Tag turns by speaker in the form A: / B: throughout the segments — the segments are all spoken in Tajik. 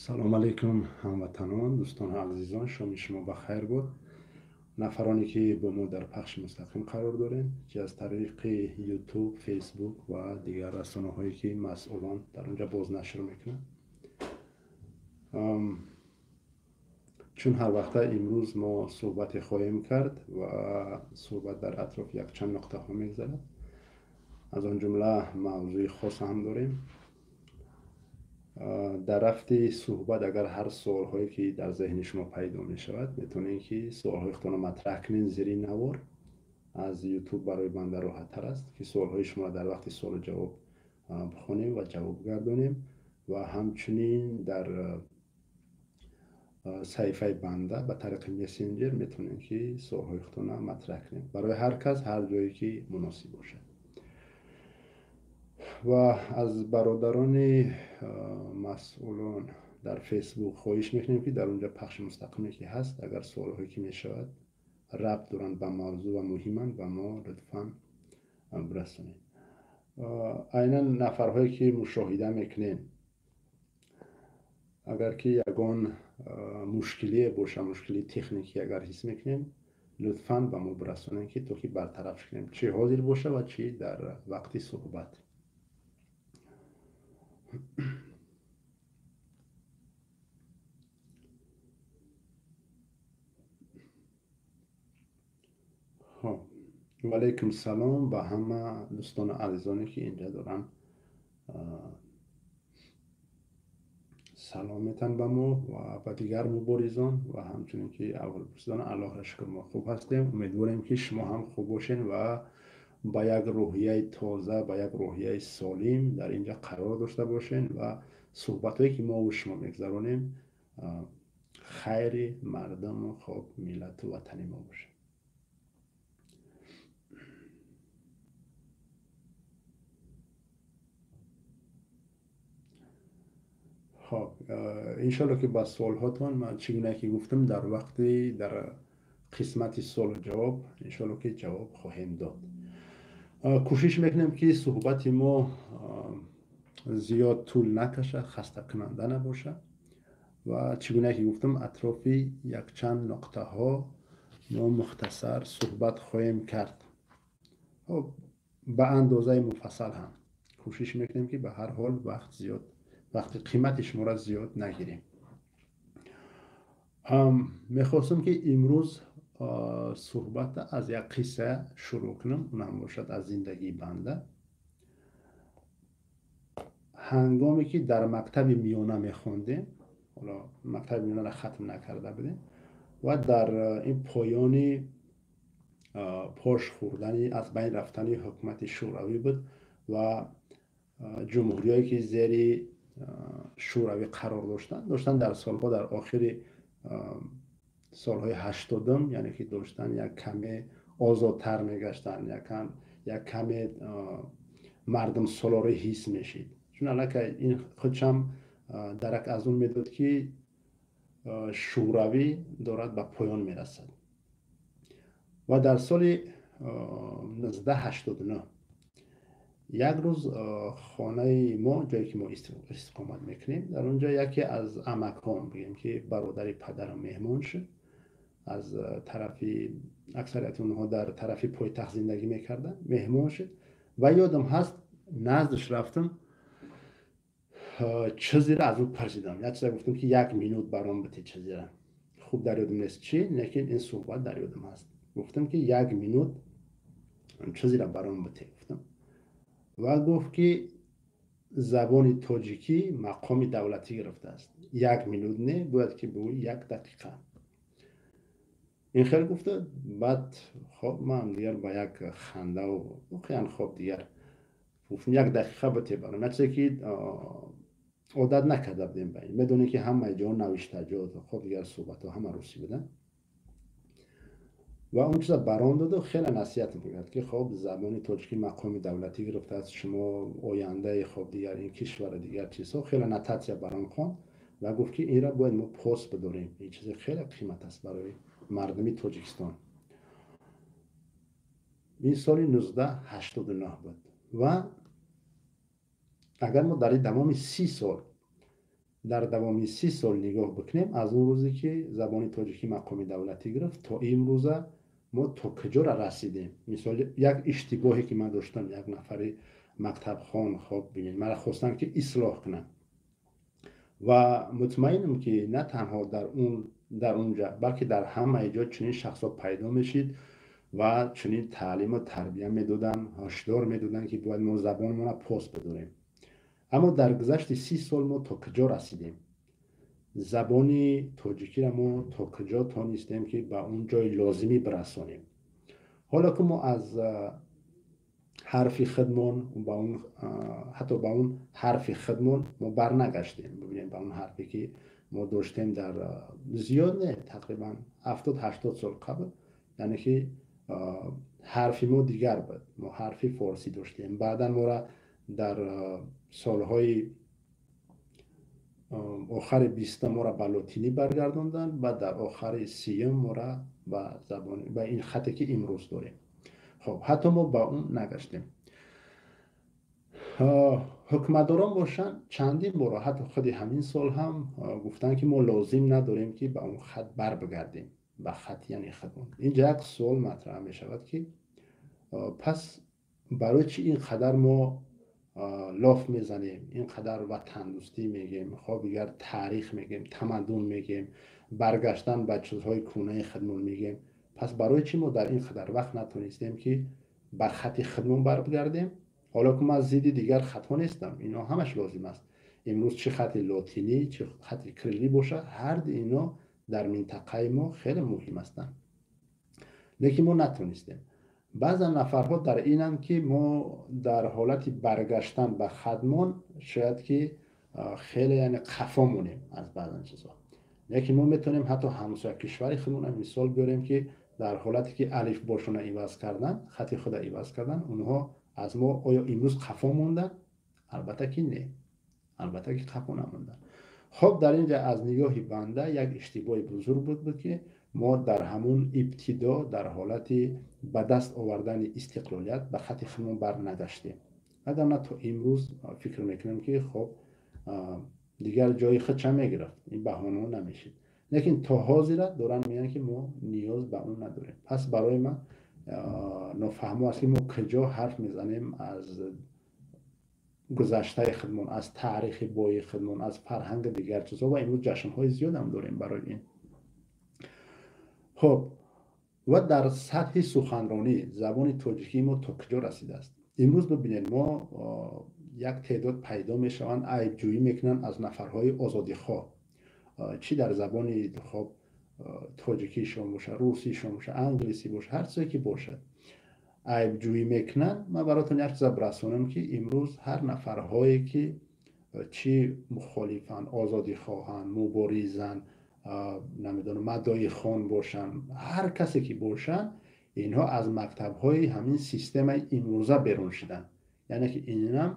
A: Салом алейкум, ҳамватанон, дӯстону азизон, шоми шумо ба хайр буд. Нафароне ки бо мо дар пахши мустақим қарор дорем, ки аз тариқи YouTube, Facebook ва дигар расонаҳое ки масъулон дар онҷа бознашр мекунанд. Чун ҳар вақта имрӯз мо суҳбате хоҳем кард ва суҳбат дар атрофи якчанд нуқтаҳо мегузарад. Аз он ҷумла мавзӯи хос ҳам дорем. Дар рафти суҳбат агар ҳар суолҳое ки дар зеҳни шумо пайдо мешавад, метавонед ки суолҳои худтонро матраҳ кунед зери навор. Аз YouTube барои банда роҳаттар аст ки суолҳои шуморо дар вақти суолу ҷавоб бихонем ва ҷавоб гардонем ва ҳамчунин дар саҳифаи банда ба тариқи мессенҷер метавонем ки суолҳои худтонро матраҳ кунем барои ҳар кас ҳар ҷое ки муносиб бошад. Ва аз бародарони масъулон дар Facebook хоҳиш мекунем ки дар онҷа пахши мустақиме ки ҳаст, агар суолҳое ки мешавад рабт доранд ба мавзӯъ ва муҳиманд, ба мо лутфан бирасонед. Айнан нафарҳое ки мушоҳида мекунем, агар ки ягон мушкилие боша, мушкилии техникӣ агар ҳис мекунем, лутфан ба мо бирасонед ки то ки бартараф кунем, чӣ ҳозир боша ва чӣ дар вақти суҳбат. Хоб, ваалайкум салом ба ҳама дӯстону азизоне ки инҷа доранд салом метан ба мо ва ба дигар муборизон ва ҳамчунин ки аввал пурсидан, Аллоҳро шукр мо хуб ҳастем. Умедворем ки шумо ҳам хуб бошен ва ба як рӯҳияи тоза, ба як рӯҳияи солим дар инҷа қарор дошта бошен ва суҳбатҳое ки мо шумо мегузаронем хайри мардуму хоб миллату ватани мо бошад. Хоб, иншоалло ки ба суолҳотон ман чӣ гуна ки гуфтам дар вақти дар қисмати суолу ҷавоб иншоалло ки ҷавоб хоҳем дод. Кӯшиш мекунем ки суҳбати мо зиёд тӯл накашад, хастакунанда набошад ва чӣ гуна ки гуфтам атрофи якчанд нуқтаҳо мо мухтасар суҳбат хоҳем кард. Хоб, ба андозаи муфассал ҳам кӯшиш мекунем ки ба ҳар ҳол вақт зиёд, вақти қимати шуморо зиёд нагирем. Мехостам ки имрӯз суҳбата аз як қисса шурӯъ кунам, он ҳам бошад аз зиндагии банда. Ҳангоме ки дар мактаби миёна мехондем, ҳоло мактаби миёнаро хатм накарда будем ва дар ин поёни пош хӯрдани аз байн рафтани ҳукумати шӯравӣ буд ва ҷумҳуриҳое ки зери шӯравӣ қарор доштанд дар солҳо дар охири солҳои 80-ум, яъне ки доштан як каме озодтар мегаштанд, як каме мардум солорӣ ҳис мешид. Чун аллакай ин худшам дарак аз он медод ки шӯравӣ дорад ба поён мерасад. Ва дар соли 1989 як рӯз хонаи мо, ҷое ки мо истиқомат мекунем, дар он ҷо яке аз амакҳом, бигем ки бародари падарам меҳмон шуд. Аз тарафи аксарияти онҳо дар тарафи пойтахт зиндагӣ мекарданд, меҳмон шуд ва ёдам ҳаст наздаш рафтам, чизеро аз ӯ пурсидам. Як чизе гуфтам ки як минут баром бите чизеро. Хуб дар ёдам нест чӣ, лекин ин суҳбат дар ёдам ҳаст. Гуфтам ки як минут чизеро баром бите гуфтам. Ва гуфт ки забони тоҷикӣ мақоми давлатӣ гирифтааст. Як минут не, бояд ки бигӯӣ як дақиқа. Ин хел гуфта, баъд хоб ман дигар ба як хандаву воқеан хоб дигар гуфтам як дақиқа бите баром. Як чизе ки одат накарда будем ба ин. Медонем ки ҳамаи ҷо навиштаҷот, хоб дигар суҳбатҳо ҳама русӣ буданд. Ва он чиза баром доду хеле насиҳат мекард ки хоб забони тоҷикӣ мақоми давлатӣ гирифтааст, шумо ояндаи хоб дигар ин кишвара дигар чизҳо хеле нотатсия баром хонд ва гуфт ки инро бояд мо пос бидорем. Ин чизе хеле қимат аст барои мардуми Тоҷикистон. Ин соли 1989 буд ва агар мо дар давоми 30 сол Дар давоми 30 сол нигоҳ бикунем, аз он рӯзе ки забони тоҷикӣ мақоми давлатӣ гирифт то имрӯза мо то куҷора расидем. Мисол, як иштибоҳе ки ман доштам, як нафари мактабхон, хоб бинед, мара хостанд ки ислоҳ кунанд ва мутмаинам ки на танҳо дар унҷа, балки дар ҳамаи ҷо чунин шахсҳо пайдо мешид ва чунин таълиму тарбия медоданд, ҳушдор медоданд, ки бояд мо забонамонро пос бидорем. Аммо дар гузашти 30 сол мо то куҷо расидем? Забони тоҷикиро мо то куҷо тонистем ки ба он ҷои лозимӣ бирасонем? Ҳоло ки мо аз ҳарфи худмон ба он, ҳатто ба он ҳарфи худмон мо барнагаштем. Бибинем, ба он ҳарфе ки мо доштем дар зиёд не, тақрибан 70-80 сол қабл, яъне ки ҳарфи мо дигар буд, мо ҳарфи форсӣ доштем. Баъдан мора дар солҳои охари бистум мора ба лотинӣ баргардонданд ва дар охари сиюм мора ба забони, ба ин хате ки имрӯз дорем. Хоб, ҳатто мо ба он нагаштем. Ҳукуматдорон бошанд, чандин бора, ҳатто худи ҳамин сол ҳам гуфтанд, ки мо лозим надорем ки ба он хат барбигардем, ба хат, яъне хатмон. Инҷа як суол матраҳ мешавад, ки пас барои чӣ ин қадар мо лоф мезанем, ин қадар ватандӯстӣ мегем, хоб дигар таърих мегем, тамаддун мегем, баргаштан ба чизҳои кӯнаи худмон мегем? Пас барои чӣ мо дар ин қадар вақт натонистем ки ба хати худмон баргардем? Ҳоло ки ман зидди дигар хатҳо нестам, инҳо ҳамаш лозим аст. Имрӯз чӣ хати лотинӣ, чӣ хати кириллӣ бошад, ҳарду ино дар минтақаи мо хеле муҳим ҳастанд, лекин мо натонистем. Баъзан нафарҳо дар инанд, ки мо дар ҳолати баргаштан ба хатмон шояд ки хеле, яъне қафо монем аз баъзан чизҳо. Лекин мо метавонем ҳатто ҳамсоя кишвари худмона мисол биёрем, ки дар ҳолате ки алифбошона иваз кардан, хати худа иваз кардан, онҳо аз мо оё имрӯз қафо монданд? Албатта ки не, албатта ки қафо намонданд. Хоб, дар ин ҷа аз нигоҳи банда як иштибоҳи бузург буд, ки мо дар ҳамун ибтидо, дар ҳолати ба даст овардани истиқлолият, ба хати худмон барнагаштем. Вагарна то имрӯз фикр мекунем, ки хоб, дигар ҷои худша мегирифт, ин баҳонаҳо намешид. Лекин то ҳозира доранд мегӯянд, ки мо ниёз ба он надорем. Пас барои ман нофаҳмо аст, ки мо куҷо ҳарф мезанем аз гузаштаи худмон, аз таърихи бои худмон, аз фарҳанги дигар чизҳо, ва имрӯз ҷашнҳои зиёдам дорем барои ин. Хоб, ва дар сатҳи суханронӣ забони тоҷикии мо то куҷо расидааст? Имрӯз бибинед, мо як теъдод пайдо мешаванд, айбҷӯӣ мекунанд аз нафарҳои озодихоҳ, чӣ дар забони хоб тоҷикишон бошад, русишон бошад, англисӣ бошад, ҳар чизе ки бошад, айбҷӯӣ мекунанд. Ман баротон як чиза бирасонам, ки имрӯз ҳар нафарҳое ки чӣ мухолифанд, озодихоҳанд, муборизанд, намедонам, мадоихон бошанд, ҳар касе ки бошанд, инҳо аз мактабҳои ҳамин системаи имрӯза берун шуданд. Яъне ки инам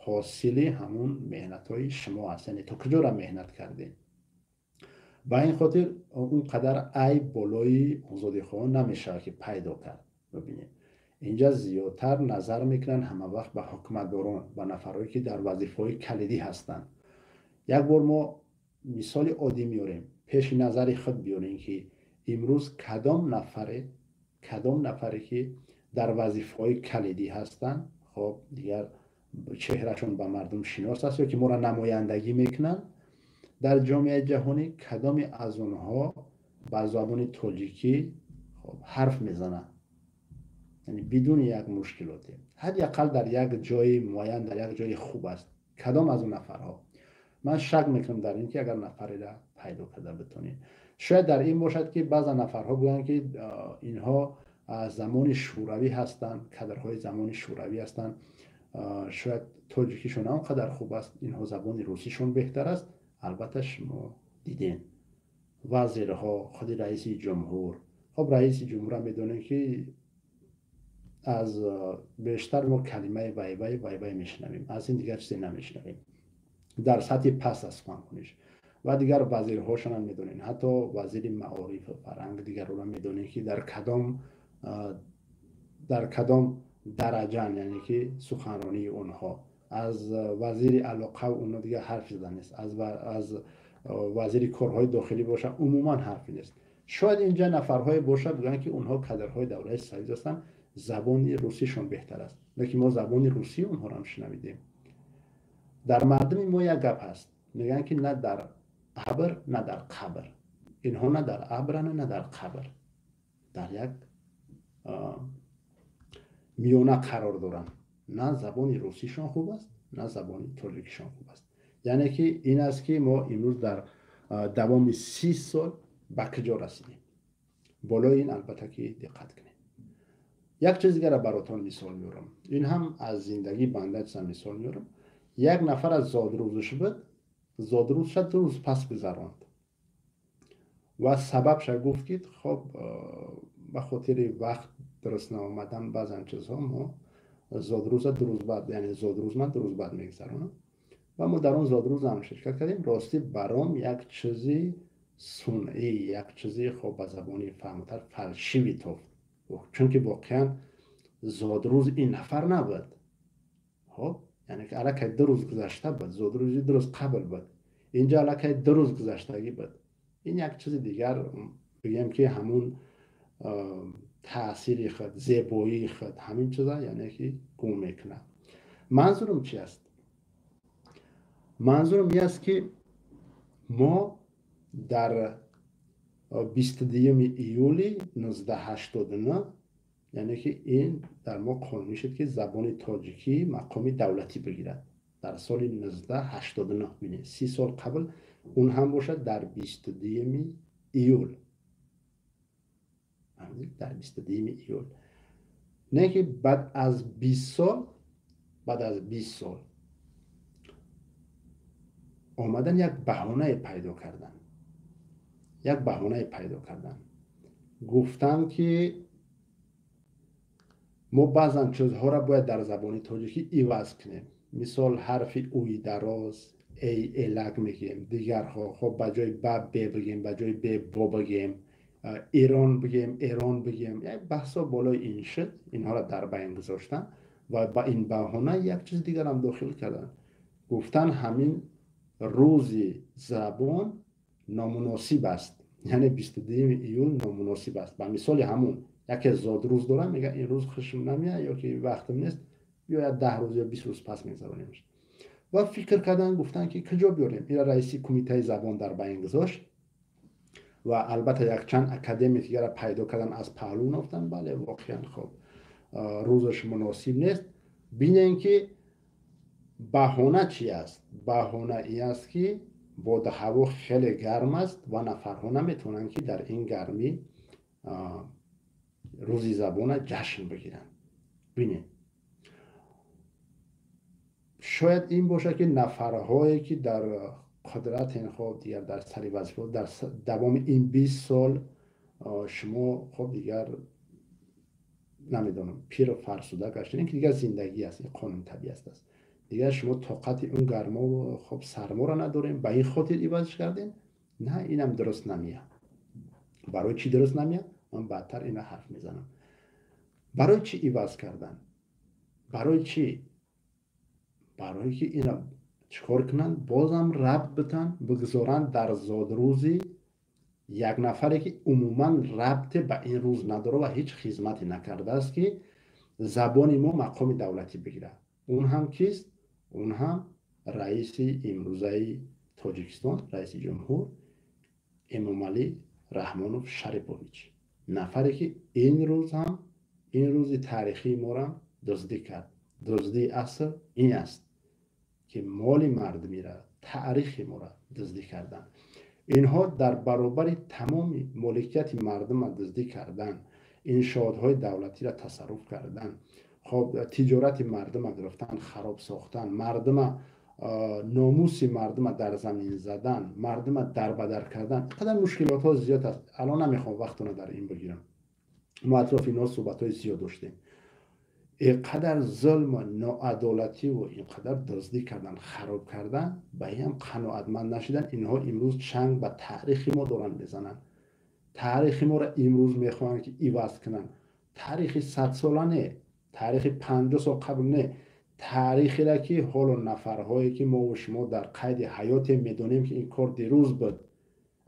A: ҳосили ҳамун меҳнатҳои шумо аст. Яъне то куҷора меҳнат кардем. Ба ин хотир он қадар айб болои озодихоҳон намешавад, ки пайдо кард. Бибинед, инҷа зиёдтар назар мекунанд ҳама вақт ба ҳукуматдорон, ба нафарҳое ки дар вазифаҳои калидӣ ҳастанд. Як бор мо мисоли оддӣ меорем, пеши назари худ биёрем, ки имрӯз кадом нафаре ки дар вазифаҳои калидӣ ҳастанд, хоб, дигар чеҳрашон ба мардум шинос аст ё ки моро намояндагӣ мекунанд дар ҷомеаи ҷаҳонӣ, кадоме аз онҳо ба забони тоҷикӣ ҳарф мезанад, яъне бидуни як мушкилоте, ҳадди ақал дар як ҷои муайян, дар як ҷои хуб аст? Кадом аз он нафарҳо? Ман шак мекунам дар ин ки агар нафареро пайдо карда битонед. Шояд дар ин бошад, ки баъзан нафарҳо гӯянд, ки инҳо аз замони шӯравӣ ҳастанд, кадрҳои замони шӯравӣ ҳастанд, шояд тоҷикишон он қадар хуб аст, инҳо забони русишон беҳтар аст. Албатта, шумо дидем, вазирҳо, худи раиси ҷумҳур. Хоб, раиси ҷумҳурам медонем, ки аз бештар мо калимаи вайвай, вайвай мешунавем, аз ин дигар чизе намешунавем. Дар сатҳи паст аст суханкуниш. Ва дигар вазирҳошонам медонем, ҳатто вазири маорифу фарҳанг, дигарона медонем, ки дар кадом дараҷаан, яъне ки суханронии онҳо. Аз вазири алоқа оно дигар ҳарфи зада нест, аз вазири корҳои дохилӣ боша, умуман ҳарфе нест. Шояд инҷа нафарҳое бошад, бигӯянд, ки онҳо кадрҳои давраи союз ҳастанд, забони русишон беҳтар аст, лекин мо забони русии онҳоро ҳам шунавидем. Дар мардуми мо як гап ҳаст, мегӯянд, ки на дар абр, на дар қабр. Инҳо на дар абранд, на дар қабр, дар як миёна қарор доранд. На забони русишон хуб аст, на забони тоҷикишон хуб аст. Яъне ки ин аст, ки мо имрӯз дар давоми 30 сол ба куҷо расидем. Болои ин, албатта, ки диққат кунем. Як чиз дигара баротон мисол меорам, ин ҳам аз зиндагии банда чиза мисол меорам. Як нафар аз зодрӯзаш буд, зодрӯзша 2 рӯз пас гузаронд ва сабабша гуфт, ки хоб, ба хотири вақт дуруст наомадан баъзан чизҳо мо зодрӯза 2 рӯз баъд, яъне зодрӯз ман 2 рӯз баъд мегузаронам. Ва мо дар он зодрӯз ҳам ширкат кардем. Ростӣ, баром як чизи сунъӣ, як чизи, хоб, ба забони фаҳмтар, фальшивый тофт, чунки воқеан зодрӯз ин нафар набуд. Хоб, яъне ки аллакай 2 рӯз гузашта буд, зодрӯзи 2 рӯз қабл буд, инҷа аллакай 2 рӯз гузаштагӣ буд. Ин як чизи дигар, бигем, ки ҳамун таъсири худ, зебоии худ, ҳамин чиза, яъне ки гум мекунад. Манзурум чи аст? Манзурум ин аст, ки мо дар 22 июли 1989, яъне ки ин дар мо қонунӣ шуд, ки забони тоҷикӣ мақоми давлатӣ бигирад дар соли 1989. Бинед, 30 сол қабл, он ҳам бошад дар 22 июл, дар 22 июл. Не ки баъд аз 20 сол, баъд аз 20 сол омадан як баҳонае пайдо кардан, як баҳонае пайдо кардан. Гуфтанд, ки мо баъзан чизҳоро бояд дар забони тоҷикӣ иваз кунем, мисол, ҳарфи уи дароз, эй элак мегӯем, дигарҳо, хоб, ба ҷои ба бе бигем, ба ҷои бе бо бигем, эрон бигем, эрон бигем. Як баҳсо болои ин шуд, инҳоро дар байн гузоштанд ва ба ин баҳона як чиз дигарам дохил карданд. Гуфтан, ҳамин рӯзи забон номуносиб аст, яъне 22 июл номуносиб аст. Ба мисоли ҳамун яке зодрӯз дорам, мега, ин рӯз хушм намеяд ё ки вақтам нест, биёяд 10 рӯз ё 20 рӯз пас мегузаронемш. Ва фикр кардан, гуфтанд, ки куҷо биёрем ира. Раиси кумитаи забон дар байн гузошт ва албатта якчанд академик дигара пайдо кардан, аз паҳлӯ нофтанд, бале, воқеан, хоб, рӯзаш муносиб нест. Бинем, ки баҳона чи аст. Баҳона ин аст, ки боду ҳаво хеле гарм аст ва нафарҳо наметавонанд, ки дар ин гармӣ рӯзи забона ҷашн бигиранд. Бинед, шояд ин бошад, ки нафарҳое, ки дар қудратен, хоб, дигар дар сари вазифа, дар давоми ин 20 сол шумо, хоб, дигар намедонам, пиру фарсуда гаштед, ки дигар зиндагӣ аст, ин қонуни табиат аст, дигар шумо тоқати он гармо, хоб, сарморо надорем, ба ин хотир ивазш кардем. На, инам дуруст намеяд. Барои чӣ дуруст намеяд, ман баъдтар ина ҳарф мезанам. Барои чӣ иваз кардан? Барои чӣ? Барое ки ина чикор кунанд? Бозам рабт битан, бигузоранд дар зодрӯзи як нафаре, ки умуман рабте ба ин рӯз надорад ва ҳеҷ хизмате накардааст, ки забони мо мақоми давлатӣ бигирад. Он ҳам кист? Он ҳам раиси имрӯзаи Тоҷикистон, раиси ҷумҳур Эмомалӣ Раҳмонов Шарипович, нафаре, ки ин рӯз ҳам, ин рӯзи таърихии моро дуздӣ кард. Дуздии аср ин аст, ки моли мардумира, таърихи моро дуздӣ кардан. Инҳо дар баробари тамоми моликияти мардума дуздӣ кардан, иншоотҳои давлатиро тасарруф кардан, хоб, тиҷорати мардума гирифтан, хароб сохтан, мардума, номуси мардума дар замин задан, мардума дарбадар кардан. Қадар мушкилотҳо зиёд аст, алон намехоҳам вақтона дар ин бигирам, мо атрофи инҳо суҳбатҳои зиёд доштем. Инқадар зулму ноадолативу инқадар дуздӣ кардан, хароб кардан, ба ин ҳам қаноатманд нашидан. Инҳо имрӯз чанг ба таърихи мо доранд мезананд, таърихи моро имрӯз мехоҳанд, ки иваз кунанд. Таърихи садсола не, таърихи 50 сол қабл не, Таърихеро ки ҳоло нафарҳое ки мо ва шумо дар қайди ҳаёте медонем, ки ин кор дирӯз буд,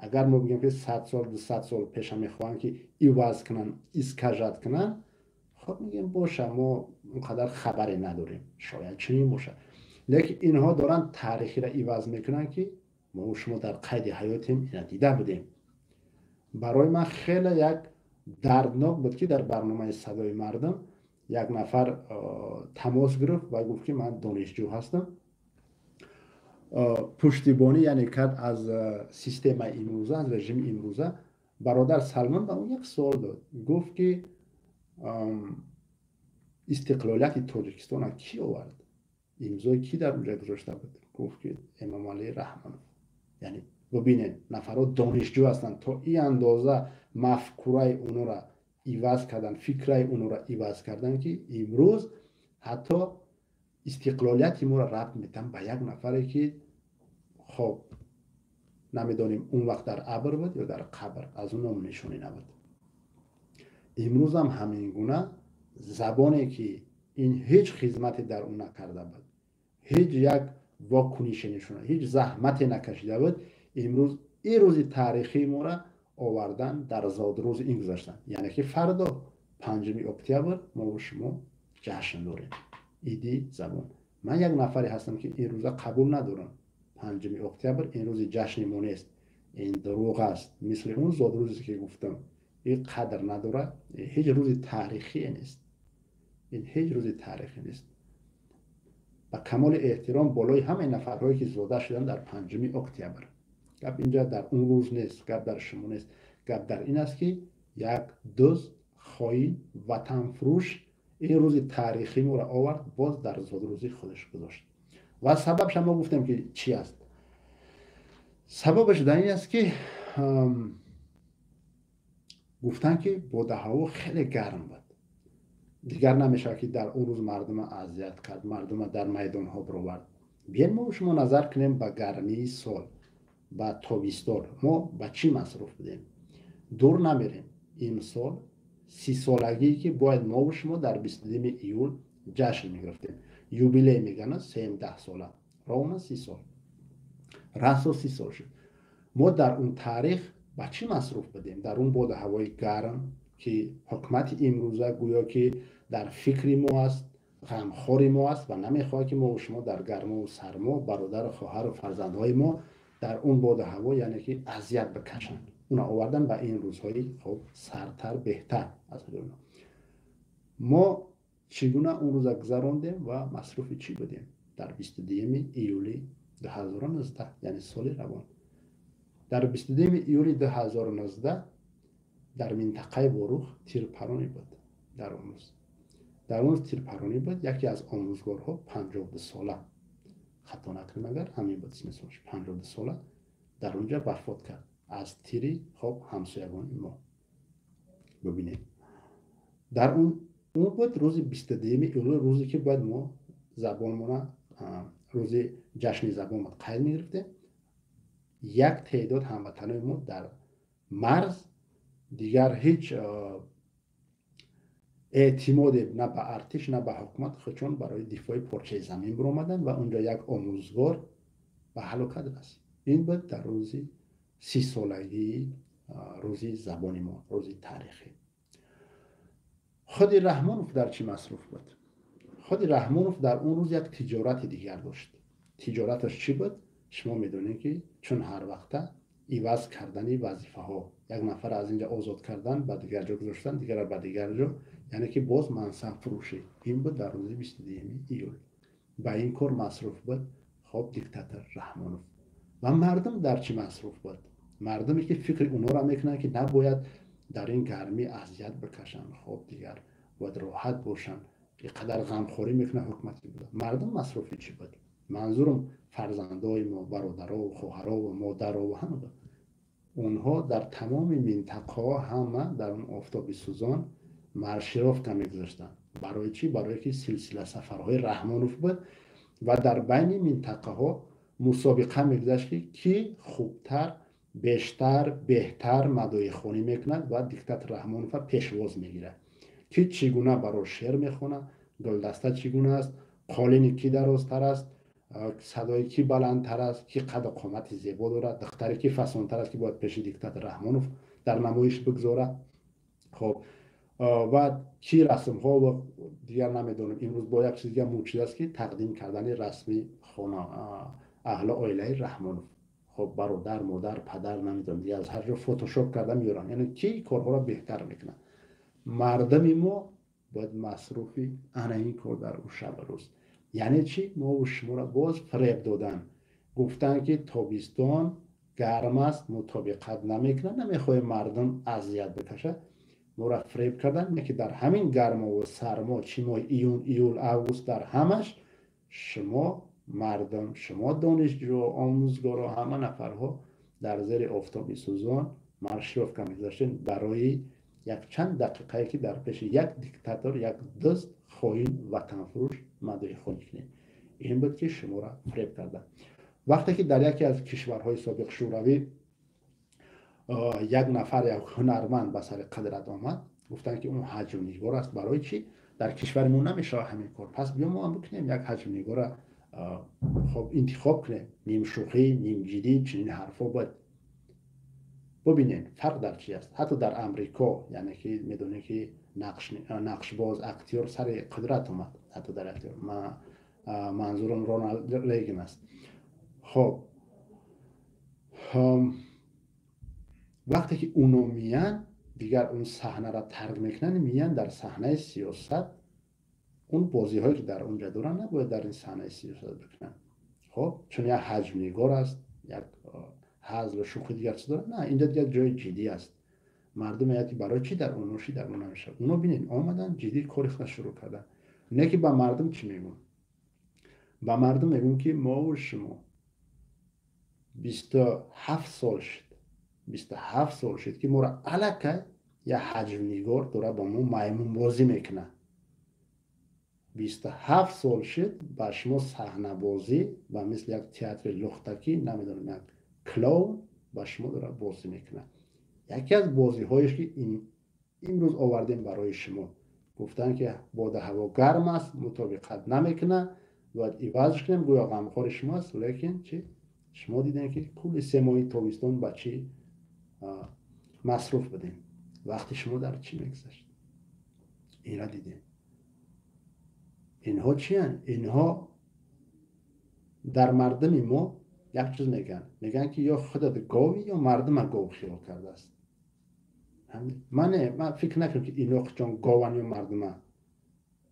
A: агар мо бигӯем, ки 100 сол, 200 сол пеша мехоҳанд, ки иваз кунанд, искажать кунанд, хоб, мегӯем, боша, мо он қадар хабаре надорем, шояд чунин бошад. Лекин инҳо доранд таърихиро иваз мекунанд, ки мо шумо дар қайди ҳаётем, ина дида будем. Барои ман хеле як дарднок буд, ки дар барномаи «Садои мардум» як нафар тамос гирифт ва гуфт, ки ман донишҷӯ ҳастам, пуштибонӣ, яъне, кард аз системаи имрӯза, аз режими имрӯза. Бародар Салмон ба ӯ як суол дод, гуфт, ки истиқлолияти Тоҷикистона кӣ овард, имзои кӣ дар онҷа гузошта буд? Гуфт, ки Эмомалӣ Раҳмонов. Яъне, бубинед, нафарҳо донишҷӯ ҳастанд, то ин андоза мафкураи онҳоро иваз кардан, фикраи онҳоро иваз кардан, ки имрӯз ҳатто истиқлолияти моро рабт метиҳанд ба як нафаре, ки, хоб, намедонем, он вақт дар абр буд ё дар қабр, аз он ному нишонӣ набуд. Имрӯзам ҳамин гуна забоне, ки ин ҳеҷ хизмате дар он накарда буд, ҳеҷ як вокунише нишона, ҳеҷ заҳмате накашида буд, имрӯз ин рӯзи таърихии моро овардан, дар зодрӯзи ин гузаштан. Яъне ки фардо, 5 октябр, мо шумо ҷашн дорем, иди забон. Ман як нафаре ҳастам, ки ин рӯза қабул надорам. 5 октябр ин рӯзи ҷашни мо нест, ин дурӯғ аст. Мисли он зодрӯзе, ки гуфтам, ин қадр надорад, ҳеҷ рӯзи таърихие нест, ин ҳеҷ рӯзи таърихӣ нест. Ба камоли эҳтиром болои ҳамаи нафарҳое, ки зода шуданд дар 5 октябр, гап инҷа дар он рӯз нест, гап дар шумо нест, гап дар ин аст, ки як дузд, хоин, ватанфурӯш ин рӯзи таърихӣ моро овард, боз дар зодрӯзи худаш гузошт. Ва сабабша мо гуфтем, ки чӣ аст. Сабабаш дар ин аст, ки гуфтанд, ки боду ҳаво хеле гарм буд, дигар намешавад, ки дар он рӯз мардума азият кард, мардума дар майдонҳо бировард. Биёед, мо шумо назар кунем ба гармии сол, ба тобистон мо ба чӣ масруф будем. Дур намерем, имсол 30-солагие, ки бояд мову шумо дар 22 июл ҷашн мегирифтем, юбилей мегӯянд, 17 сола, ровно 30 сол, расо 30 сол шуд. Мо дар он таърих ба чӣ масруф будем, дар он боду ҳавои гарм, ки ҳукумати имрӯза гӯё ки дар фикри мо аст, ғамхори мо аст ва намехоҳад, ки мову шумо дар гармову сармо, бародару хоҳару фарзандҳои мо дар он боду ҳаво, яъне ки, азият бикашанд. Уна овардан ба ин рӯзҳои, хоб, сардтар, беҳтар. Аз мо чӣ гуна он рӯза гузарондем ва масруфи чӣ будем дар 22 июли 2019, яъне соли равон? Дар 22 июли 2019 дар минтақаи Ворух тирпаронӣ буд. Дар он рӯз тирпаронӣ буд. Яке аз омӯзгорҳо, 52 сола, хато накунем агар, ҳамин буд синни солаш, 52 сола, дар онҷа вафот кард аз тири, хоб, ҳамсоягони мо. Бубинед, дар он буд рӯзи 22 июл, рӯзе ки бояд мо забонмона, рӯзи ҷашни забон буд, қайд мегирифтем. Як теъдод ҳамватанои мо дар марз дигар ҳеҷ эътимоде на ба артиш, на ба ҳукумат, худшон барои дифои порчаи замин биромаданд ва онҷо як омӯзгор ба ҳалокат расид. Ин буд дар рӯзи 30-солагии рӯзи забони мо, рӯзи таърихӣ. Худи Раҳмонов дар чӣ масруф буд? Худи Раҳмонов дар он рӯз як тиҷорати дигар дошт. Тиҷораташ чӣ буд? Шумо медонед, ки чун ҳар вақта иваз кардани вазифаҳо, як нафар аз инҷа озод кардан, ба дигар ҷо гузоштан, дигарро ба дигар ҷо, яъне ки боз мансабфурӯшӣ. Ин буд дар рӯзи 22 июл, ба ин кор масруф буд, хоб, диктатор Раҳмонов. Ва мардум дар чӣ масруф буд? Мардуме, ки фикри онҳоро мекунанд, ки набояд дар ин гармӣ азият бикашанд, хоб, дигар бояд роҳат бошанд, ин қадар ғамхорӣ мекунад ҳукумати буда. Мардум масруфи чӣ буд? Манзурум фарзандои мо, бародарову хоҳарову модарову ҳама. Онҳо дар тамоми минтақаҳо ҳама дар он офтоби сӯзон маршировка мегузоштанд. Барои чӣ? Барое ки силсила сафарҳои Раҳмонов буд ва дар байни минтақаҳо мусобиқа мегузашт, ки кӣ хубтар, бештар, беҳтар мадоихонӣ мекунад ва диктатор Раҳмонова пешвоз мегирад, ки чӣ гуна баро шеър мехонад, гулдаста чӣ гуна аст. Қолини кӣ дарозтар аст, садои кӣ баландтар аст, кӣ қаду қомати зебо дорад, духтаре кӣ фасонтар аст, ки бояд пеши диктатор Раҳмонов дар намоиш бигзорад. Хоб, баъд чӣ расмҳо ва дигар намедонам. Имрӯз бо як чиз дигар муъҷиз аст, ки тақдим кардани расми хона аҳли оилаи Раҳмонов. Хоб, бародар, модар, падар, намедонам, дигар аз ҳар ҷо фотошоп карда меёранд. Яъне кӣ корҳоро беҳтар мекунад. Мардами мо бояд масруфи ана ин кор дар ӯ шабу рӯз. Яъне чӣ? Мову шуморо боз фиреб додан, гуфтанд, ки тобистон гарм аст, мутобиқат намекунад, намехоҳем мардум азият бикашад. Моро фиреб кардан, не ки дар ҳамин гармову сармо, чӣ моҳи июн, июл, август, дар ҳамаш шумо мардум, шумо донишҷӯ, омӯзгоро, ҳама нафарҳо дар зери офтоби сӯзон маршировка мегузаштед барои якчанд дақиқае, ки дар пеши як диктатор, як дузд, хоин, ватанфурӯш мадоихонӣ кунед. Ин буд, ки шуморо фиреб карда. Вақте ки дар яке аз кишварҳои собиқ Шӯравӣ як нафар, як ҳунарманд ба сари қудрат омад, гуфтанд, ки он ҳаҷвнигор аст. Барои чӣ дар кишвари мо намешавад ҳамин кор? Пас биё, мо ҳам бикунем, як ҳаҷвнигора, хоб, интихоб кунем. Нимшӯхӣ, нимҷиддӣ чунин ҳарфҳо бояд. Бубинед, фарқ дар чи аст. Ҳатто дар Амрико, яъне ки медонем, ки нақшбоз, актёр сари қудрат омад, ҳатто дар актёр, манзурам Роналд Рейган аст. Хоб, вақте ки уно миян, дигар он саҳнаро тарк мекунанд, миян дар саҳнаи сиёсат, он бозиҳое, ки дар онҷа доранд, набояд дар ин саҳнаи сиёсат бикунанд. Хоб, чун як ҳаҷвнигор аст, як ҳазлу шӯхи, дигар чиз дорад. На, инҷа дигар ҷои ҷиддӣ аст. Мардум мегӯяд, ки барои чӣ дар оно ши, дар мо намешавад? Уно бинед, омаданд, ҷиддӣ кори худро шурӯъ карданд. Не ки ба мардум чӣ мегӯм? Ба мардум мегӯм, ки мову шумо 27 сол шуд, 27 сол шуд, ки моро аллакай як ҳаҷвнигор дора ба мо маймунбозӣ мекунад. 27 сол шуд, ба шумо саҳнабозӣ, ба мисли як театри лухтакӣ, намедонам, як клоун ба шумо дора бозӣ мекунад. Яке аз бозиҳоеш, ки имрӯз овардем барои шумо, гуфтанд, ки бода ҳаво гарм аст, мутобиқат намекунад, бояд ивазш кунем. Гӯё ғамхори шумо аст. Лекин чи шумо дидем, ки кулли 3 моҳи тобистон ба чӣ масруф будем, вақти шумо дар чӣ мегузашт, инра дидем. Инҳо чиянд? Инҳо дар мардуми мо як чиз мегӯянд, мегӯянд, ки ё худат гови, ё мардума гов хиёл кардааст. Ман не, ман фикр накунам, ки ино чон гован ё мардума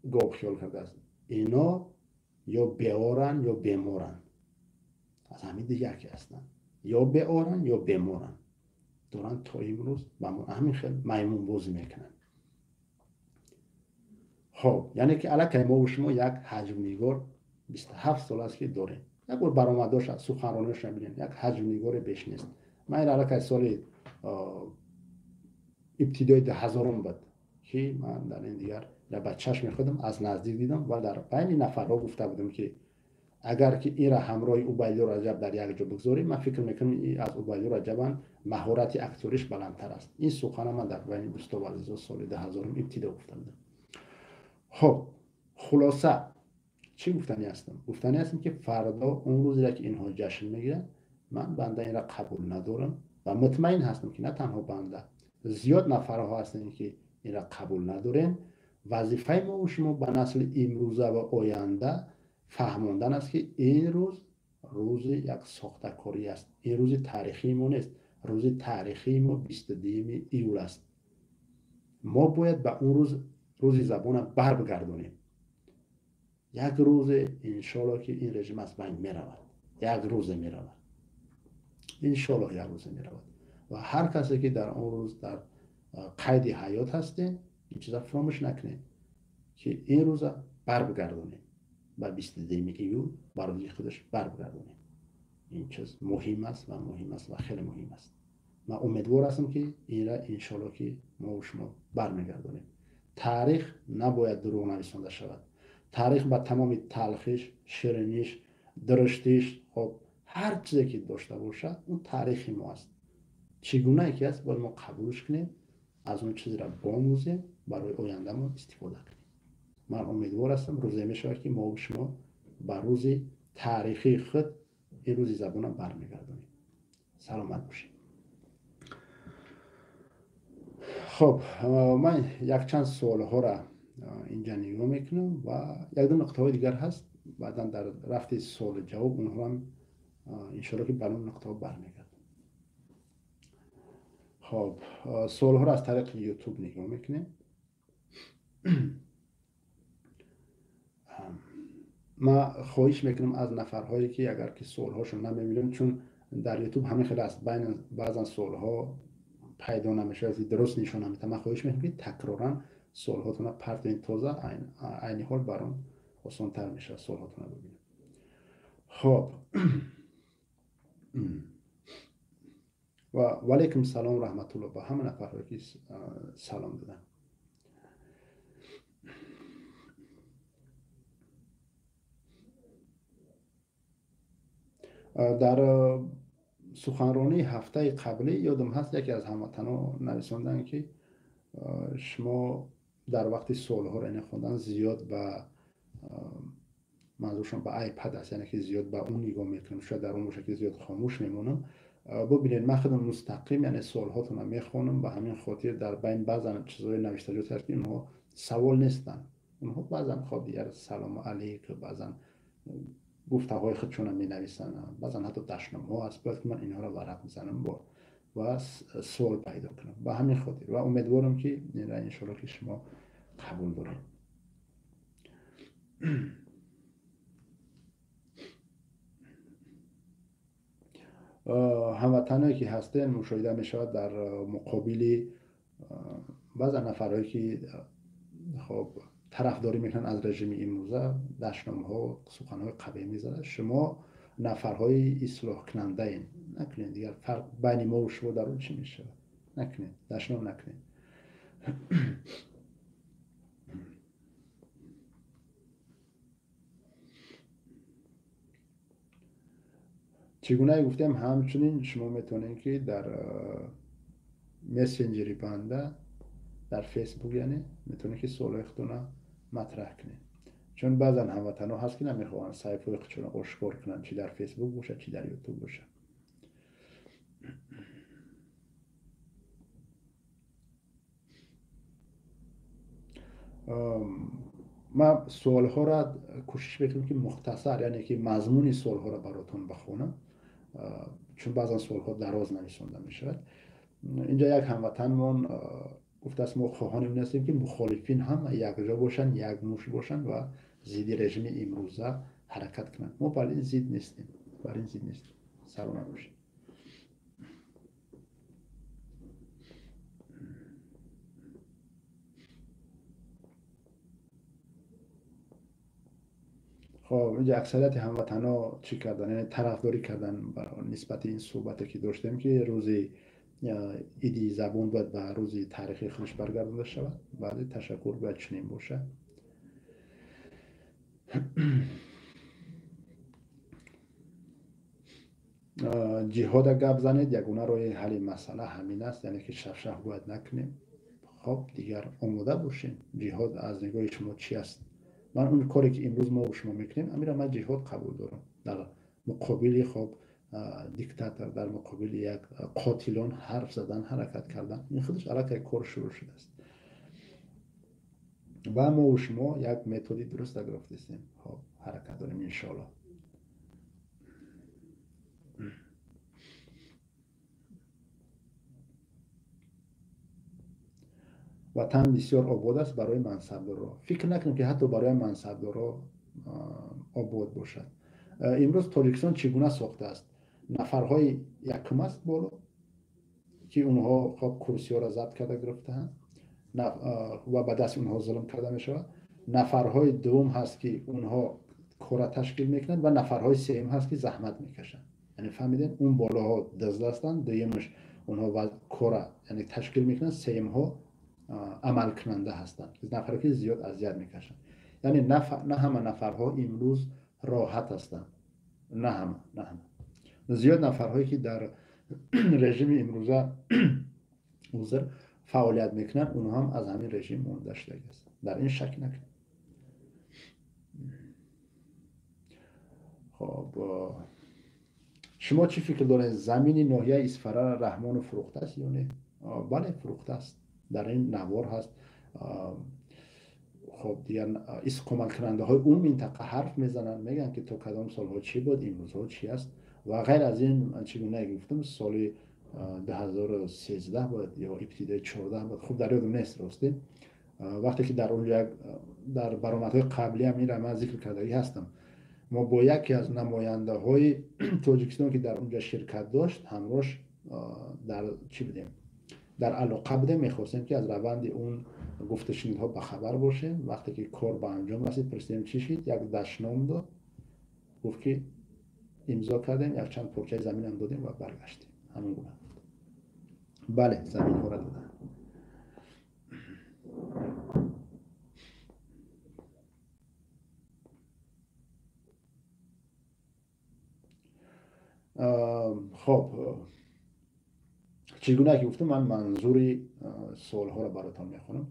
A: гов хиёл кардааст. Ино ё беоранд, ё беморанд, аз ҳамин ду яке ҳастанд. Ё беоранд, ё беморанд. Доранд то имрӯз ба ҳамин хел маймунбозӣ мекунанд. Хоб, яъне ки аллакай мову шумо як ҳаҷвнигор 27 сол аст, ки дорем. Як бор баромадоша, суханрониашро бинем, як ҳаҷвнигоре беш нест. Ман ин аллакай соли ибтидои 2000-ум буд, ки ман дар ин дигар ба чашми худам аз наздик дидам ва дар байни нафарҳо гуфта будам, ки агар ки инра ҳамроҳи Убайдулло Раҷаб дар як ҷо бигзорем, ман фикр мекунам, аз Убайдулло Раҷабам маҳорати актёриш баландтар аст. Ин сухана ман дар байни дӯстову азизо соли 2000-ум ибтидо гуфта будам. Хоб, хулоса, чӣ гуфтанӣ ҳастам? Гуфтанӣ ҳастам, ки фардо он рӯзеро, ки инҳо ҷашн мегиранд, ман банда инра қабул надорам ва мутмаин ҳастам, ки на танҳо банда, зиёд нафарҳо ҳастанд, ки инра қабул надорем. Вазифаи мову шумо ба насли имрӯза ва оянда фаҳмондан аст, ки ин рӯз рӯзи як сохтакорӣ аст, ин рӯзи таърихии мо нест. Рӯзи таърихии мо 22-юми июл аст. Мо бояд ба он рӯз, рӯзи забона барбигардонем. Як рӯзе, иншоалло, ки ин режим аз байн меравад, як рӯзе меравад, иншоалло, як рӯзе меравад. Ва ҳар касе, ки дар он рӯз дар қайди ҳаёт ҳастем, ин чиза фуромӯш накунем, ки ин рӯза барбигардонем ба 22-юми июл, ба рӯзи худаш барбигардонем. Ин чиз муҳим аст ва муҳим аст ва хеле муҳим аст. Ман умедвор ҳастам, ки инра, иншоалло, ки мо шумо бармегардонем. Таърих набояд дурӯғ нависонда шавад. Таърих ба тамоми талхиш, шириниш, дуруштиш, хоб, ҳар чизе ки дошта бошад, он таърихи мо аст. Чӣ гунае ки аст, бояд мо қабулш кунем, аз он чизро бомӯзем, барои ояндамон истифода кунем. Ман умедвор ҳастам, рӯзе мешавад, ки мо шумо ба рӯзи таърихии худ ин рӯзи забонро бармегардонем. Саломат бошед. Хуб, ман якчанд суолҳоро инҷа нигоҳ мекунам ва якду нуқтаҳои дигар ҳаст. Баъдан дар рафти суолу ҷавоб онҳоам иншоалло ки бар он нуқтаҳо бармегардам. Хуб, суолҳоро аз тариқи YouTube нигоҳ мекунем. Ман хоҳиш мекунам аз нафарҳое ки агар ки суолҳошон намебинам, чун дар YouTube ҳамин хел аст, баъзан суолҳо пайдо намешавад, дуруст нишон намедиҳад. Ман хоҳиш мекунам ки такроран суолҳотонро партоед тоза, айни ҳол бар он осонтар мешавад суолҳотонро бибинем. Хуб, ва ваалайкум салом раҳматулло ба ҳама нафарҳое ки салом доданд. Дар суханронии ҳафтаи қаблӣ ёдам ҳаст, яке аз ҳамватанҳо нависонданд, ки шумо дар вақти суолҳоро яъне хондан зиёд ба манзуршон ба iPad аст, яъне ки зиёд ба он нигоҳ мекунам, шояд дар он бошад ки зиёд хомӯш мемонам. Бубинед, ман худам мустақим яъне суолҳотонро мехонам, ба ҳамин хотир дар байн баъзан чизҳои навиштаҷот ҳаст, ки онҳо савол нестанд. Онҳо баъзан хоб дигар салому алейк, баъзан гуфтаҳои худшонро менависанд, баъзан ҳатто дашномҳо аст. Бояд ки ман инҳоро варақ мезанам ва суол пайдо кунам. Ба ҳамин хотир ва умедворам, ки иншоалло ки шумо қабул доред. Ҳамватаное ки ҳастен, мушоҳида мешавад дар муқобили баъзан нафарҳое ки хоб тарафдорӣ мекунанд аз режими имрӯза, дашномҳо, суханҳои қабеҳ мезанад. Шумо нафарҳои ислоҳкунандаен, накунед дигар фарқ байни мо ва шумо дар он чӣ мешавад? Накунед, дашном накунед. Чӣ гунае гуфтем, ҳамчунин шумо метавонед, ки дар мессенҷери банда дар Фейсбук, яъне метавонед, ки суолҳои худтонро матраҳ кунед, чун баъзан ҳамватанҳо ҳаст, ки намехоҳанд саҳифаҳои худшонро ошкор кунанд, чӣ дар Фейсбук бошад, чӣ дар Ютуб бошад. Ман суолҳоро кӯшиш мекунам, ки мухтасар, яъне ки мазмуни суолҳоро баротон бихонам, чун баъзан суолҳо дароз нависонда мешавад. Инҷа як ҳамватанмон гуфтааст, мо хоҳони он ҳастем, ки мухолифин ҳама якҷо бошанд, як муш бошанд ва зидди режими имрӯза ҳаракат кунанд. Мо бар ин зид нестем, бар ин зид нестем. Саломат бошед. Хоб, инҷа аксарияти ҳамватанҳо чӣ кардан, яъне тарафдорӣ кардан нисбати ин суҳбате ки доштем, ки рӯзи иди забон бояд ба рӯзи таърихии худаш баргардонда шавад. Баъди ташаккур, бояд чунин бошад. Ҷиҳода гап занед, ягона роҳи ҳалли масъала ҳамин аст, яъне ки шафшаф бояд накунем. Хоб, дигар омода бошем. Ҷиҳод аз нигоҳи шумо чӣ аст? Ман он коре ки имрӯз мо шумо мекунем, амира ман ҷиҳод қабул дорам. Дар муқобили хоб диктатор, дар муқобили як қотилон ҳарф задан, ҳаракат кардан, ин худаш аллакай кор шурӯъ шудааст. Ва мо шумо як методи дуруст гирифтастем. Хоб, ҳаракат дорем иншоалло. Ватан бисёр обод аст барои мансабдоро. Фикр накунем, ки ҳатто барои мансабдоро обод бошад. Имрӯз Тоҷикистон чӣ гуна сохтааст? Нафарҳои якум аст боло, ки онҳо хоб курсиҳоро забт карда гирифтаанд ва ба дасти онҳо зулм карда мешавад. Нафарҳои дуввум ҳаст, ки онҳо кора ташкил мекунанд, ва нафарҳои сеюм ҳаст, ки заҳмат мекашанд. Яъне фаҳмидем, он болоҳо дузд ҳастанд, дуюмаш онҳо кора яъне ташкил мекунанд, сеюмҳо амалкунанда ҳастанд, нафаре ки зиёд азият мекашанд. Яъне на ҳама нафарҳо имрӯз роҳат ҳастанд, на ҳама, на ҳама. Зиёд нафарҳое ки дар режими имрӯза узр фаъолият мекунанд, онҳо ҳам аз ҳамин режим монда шудагӣ ҳастанд. Дар ин шак накунед. Хоб, шумо чӣ фикр доред, замини ноҳияи Исфара Раҳмонов фурӯхтааст ё не? Бале, фурӯхтааст, дар ин навор ҳаст. Хоб, дигар истиқоматкунандаҳои он минтақа ҳарф мезананд, мегӯянд ки то кадом солҳо чӣ буд, имрӯзҳо чӣ аст ва ғайр аз ин, чӣ гуна гуфтам, соли 2013 буд ё ибтидои 14 буд, хуб дар ёдам нест ростӣ. Вақте ки дар онҷо дар баромадҳои қаблиам инро ман зикр кардагӣ ҳастам, мо бо яке аз намояндаҳои Тоҷикистон, ки дар онҷо ширкат дошт, ҳамроҳ дар чӣ будем, дар алоқа будем, мехостем ки аз раванди он гуфтушунидҳо бахабар бошем. Вақте ки кор ба анҷом расид, пурсидем чӣ шид, як дашном дод, гуфт ки имзо кардем, якчанд порчаи заминам додем ва баргаштем. Ҳамин гуна. Бале, заминҳоро доданд. Хоб, чӣ гуна ки гуфтам, ман манзури суолҳоро баротон мехонам.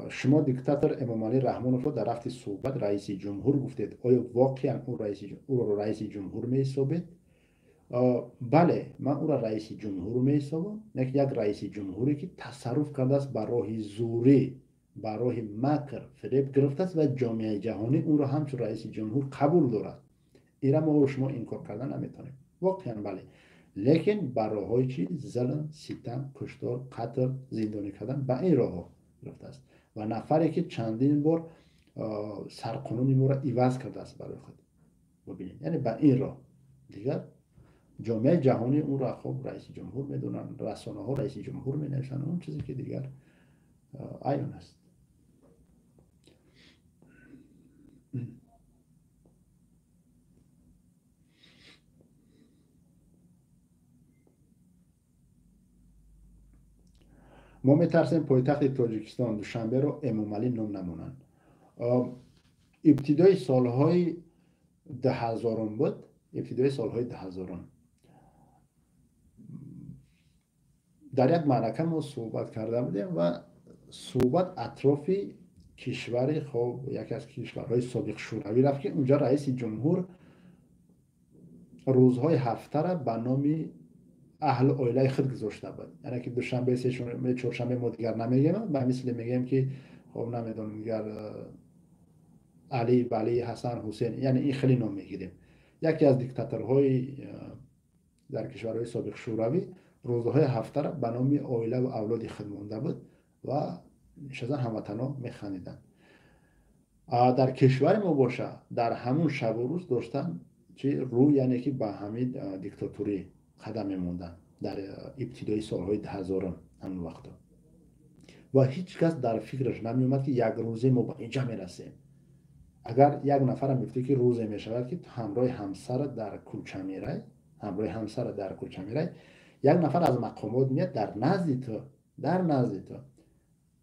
A: Шумо диктатор Эмомалӣ Раҳмоновро дар рафти суҳбат раиси ҷумҳур гуфтед. Оё воқеан ӯро раиси ҷумҳур меҳисобед? Бале, ман ӯро раиси ҷумҳур меҳисобам, лекин як раиси ҷумҳуре ки тасарруф кардааст ба роҳи зӯрӣ, ба роҳи макр, фиреб гирифтааст ва ҷомеаи ҷаҳонӣ ӯро ҳамчун раиси ҷумҳур қабул дорад. Инра мо шумо инкор кардан наметавонем. Воқеан бале, лекин ба роҳҳои чи? Зулм, ситам, куштор, қатл, зиндонӣ кардан, ба ин роҳҳо гирифтааст. Ва нафаре ки чандин бор сарқонуни моро иваз кардааст барои худ. Бубинед, яъне ба ин роҳ дигар ҷомеаи ҷаҳонӣ ӯро хоб раиси ҷумҳур медонанд, расонаҳо раиси ҷумҳур менависанд, он чизе ки дигар аён аст. Мо метарсем пойтахти Тоҷикистон Душанберо Эмомалӣ ном намонанд. Ибтидои солҳои 2000 буд, ибтидои солҳои 2000 дар як маърака мо суҳбат карда будем ва суҳбат атрофи кишвари, хоб, яке аз кишварҳои собиқ Шӯравӣ рафт, ки унҷа раиси ҷумҳур рӯзҳои ҳафтара ба номи аҳлу оилаи худ гузошта буд. Яъне ки душанбе, сешанбе, чоршанбе мо дигар намегӯем, ба мисли мегӯем ки хоб намедонам дигар Али, Вали, Ҳасан, Ҳусейн, яъне ин хеле ном мегирем. Яке аз диктаторҳои дар кишварҳои собиқ Шӯравӣ рӯзҳои ҳафтара ба номи оила ва авлоди худ монда буд ва нишастан ҳамватанҳо механдиданд. Дар кишвари мо боша дар ҳамун шабу рӯз доштан чи рӯ, яъне ки ба ҳамин диктатурӣ қадам мемонданд дар ибтидои солҳои 2000 ҳамон вақто. Ва ҳеҷ кас дар фикраш намеомад ки як рӯзе мо ба инҷа мерасем. Агар як нафарам мегуфт ки рӯзе мешавад ки ту ҳамроҳи ҳамсара дар кӯча мерай, ҳамроҳи ҳамсара дар кӯча мерай, як нафар аз мақомот меяд дар назди ту, дар назди ту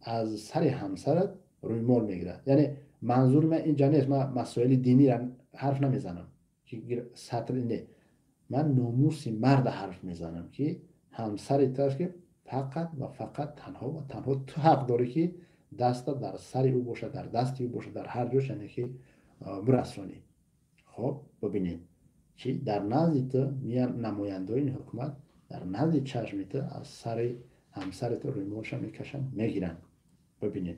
A: аз сари ҳамсарат рӯймол мегирад. Яъне манзури ман инҷа нест, ман масоили диниро ҳарф намезанам ки сатр не, ман номуси марда ҳарф мезанам ки ҳамсари ту аст ки фақат ва фақат танҳо ва танҳо ту ҳақ дорӣ ки даста дар сари ӯ бошад, дар дасти ӯ бошад, дар ҳар ҷош, яъне ки бирасонӣ. Хоб, бибинед чи дар назди ту меянд намояндаои ҳукумат, дар назди чашми ту аз сари ҳамсари ту рӯймолша мекашанд, мегиранд. Бибинед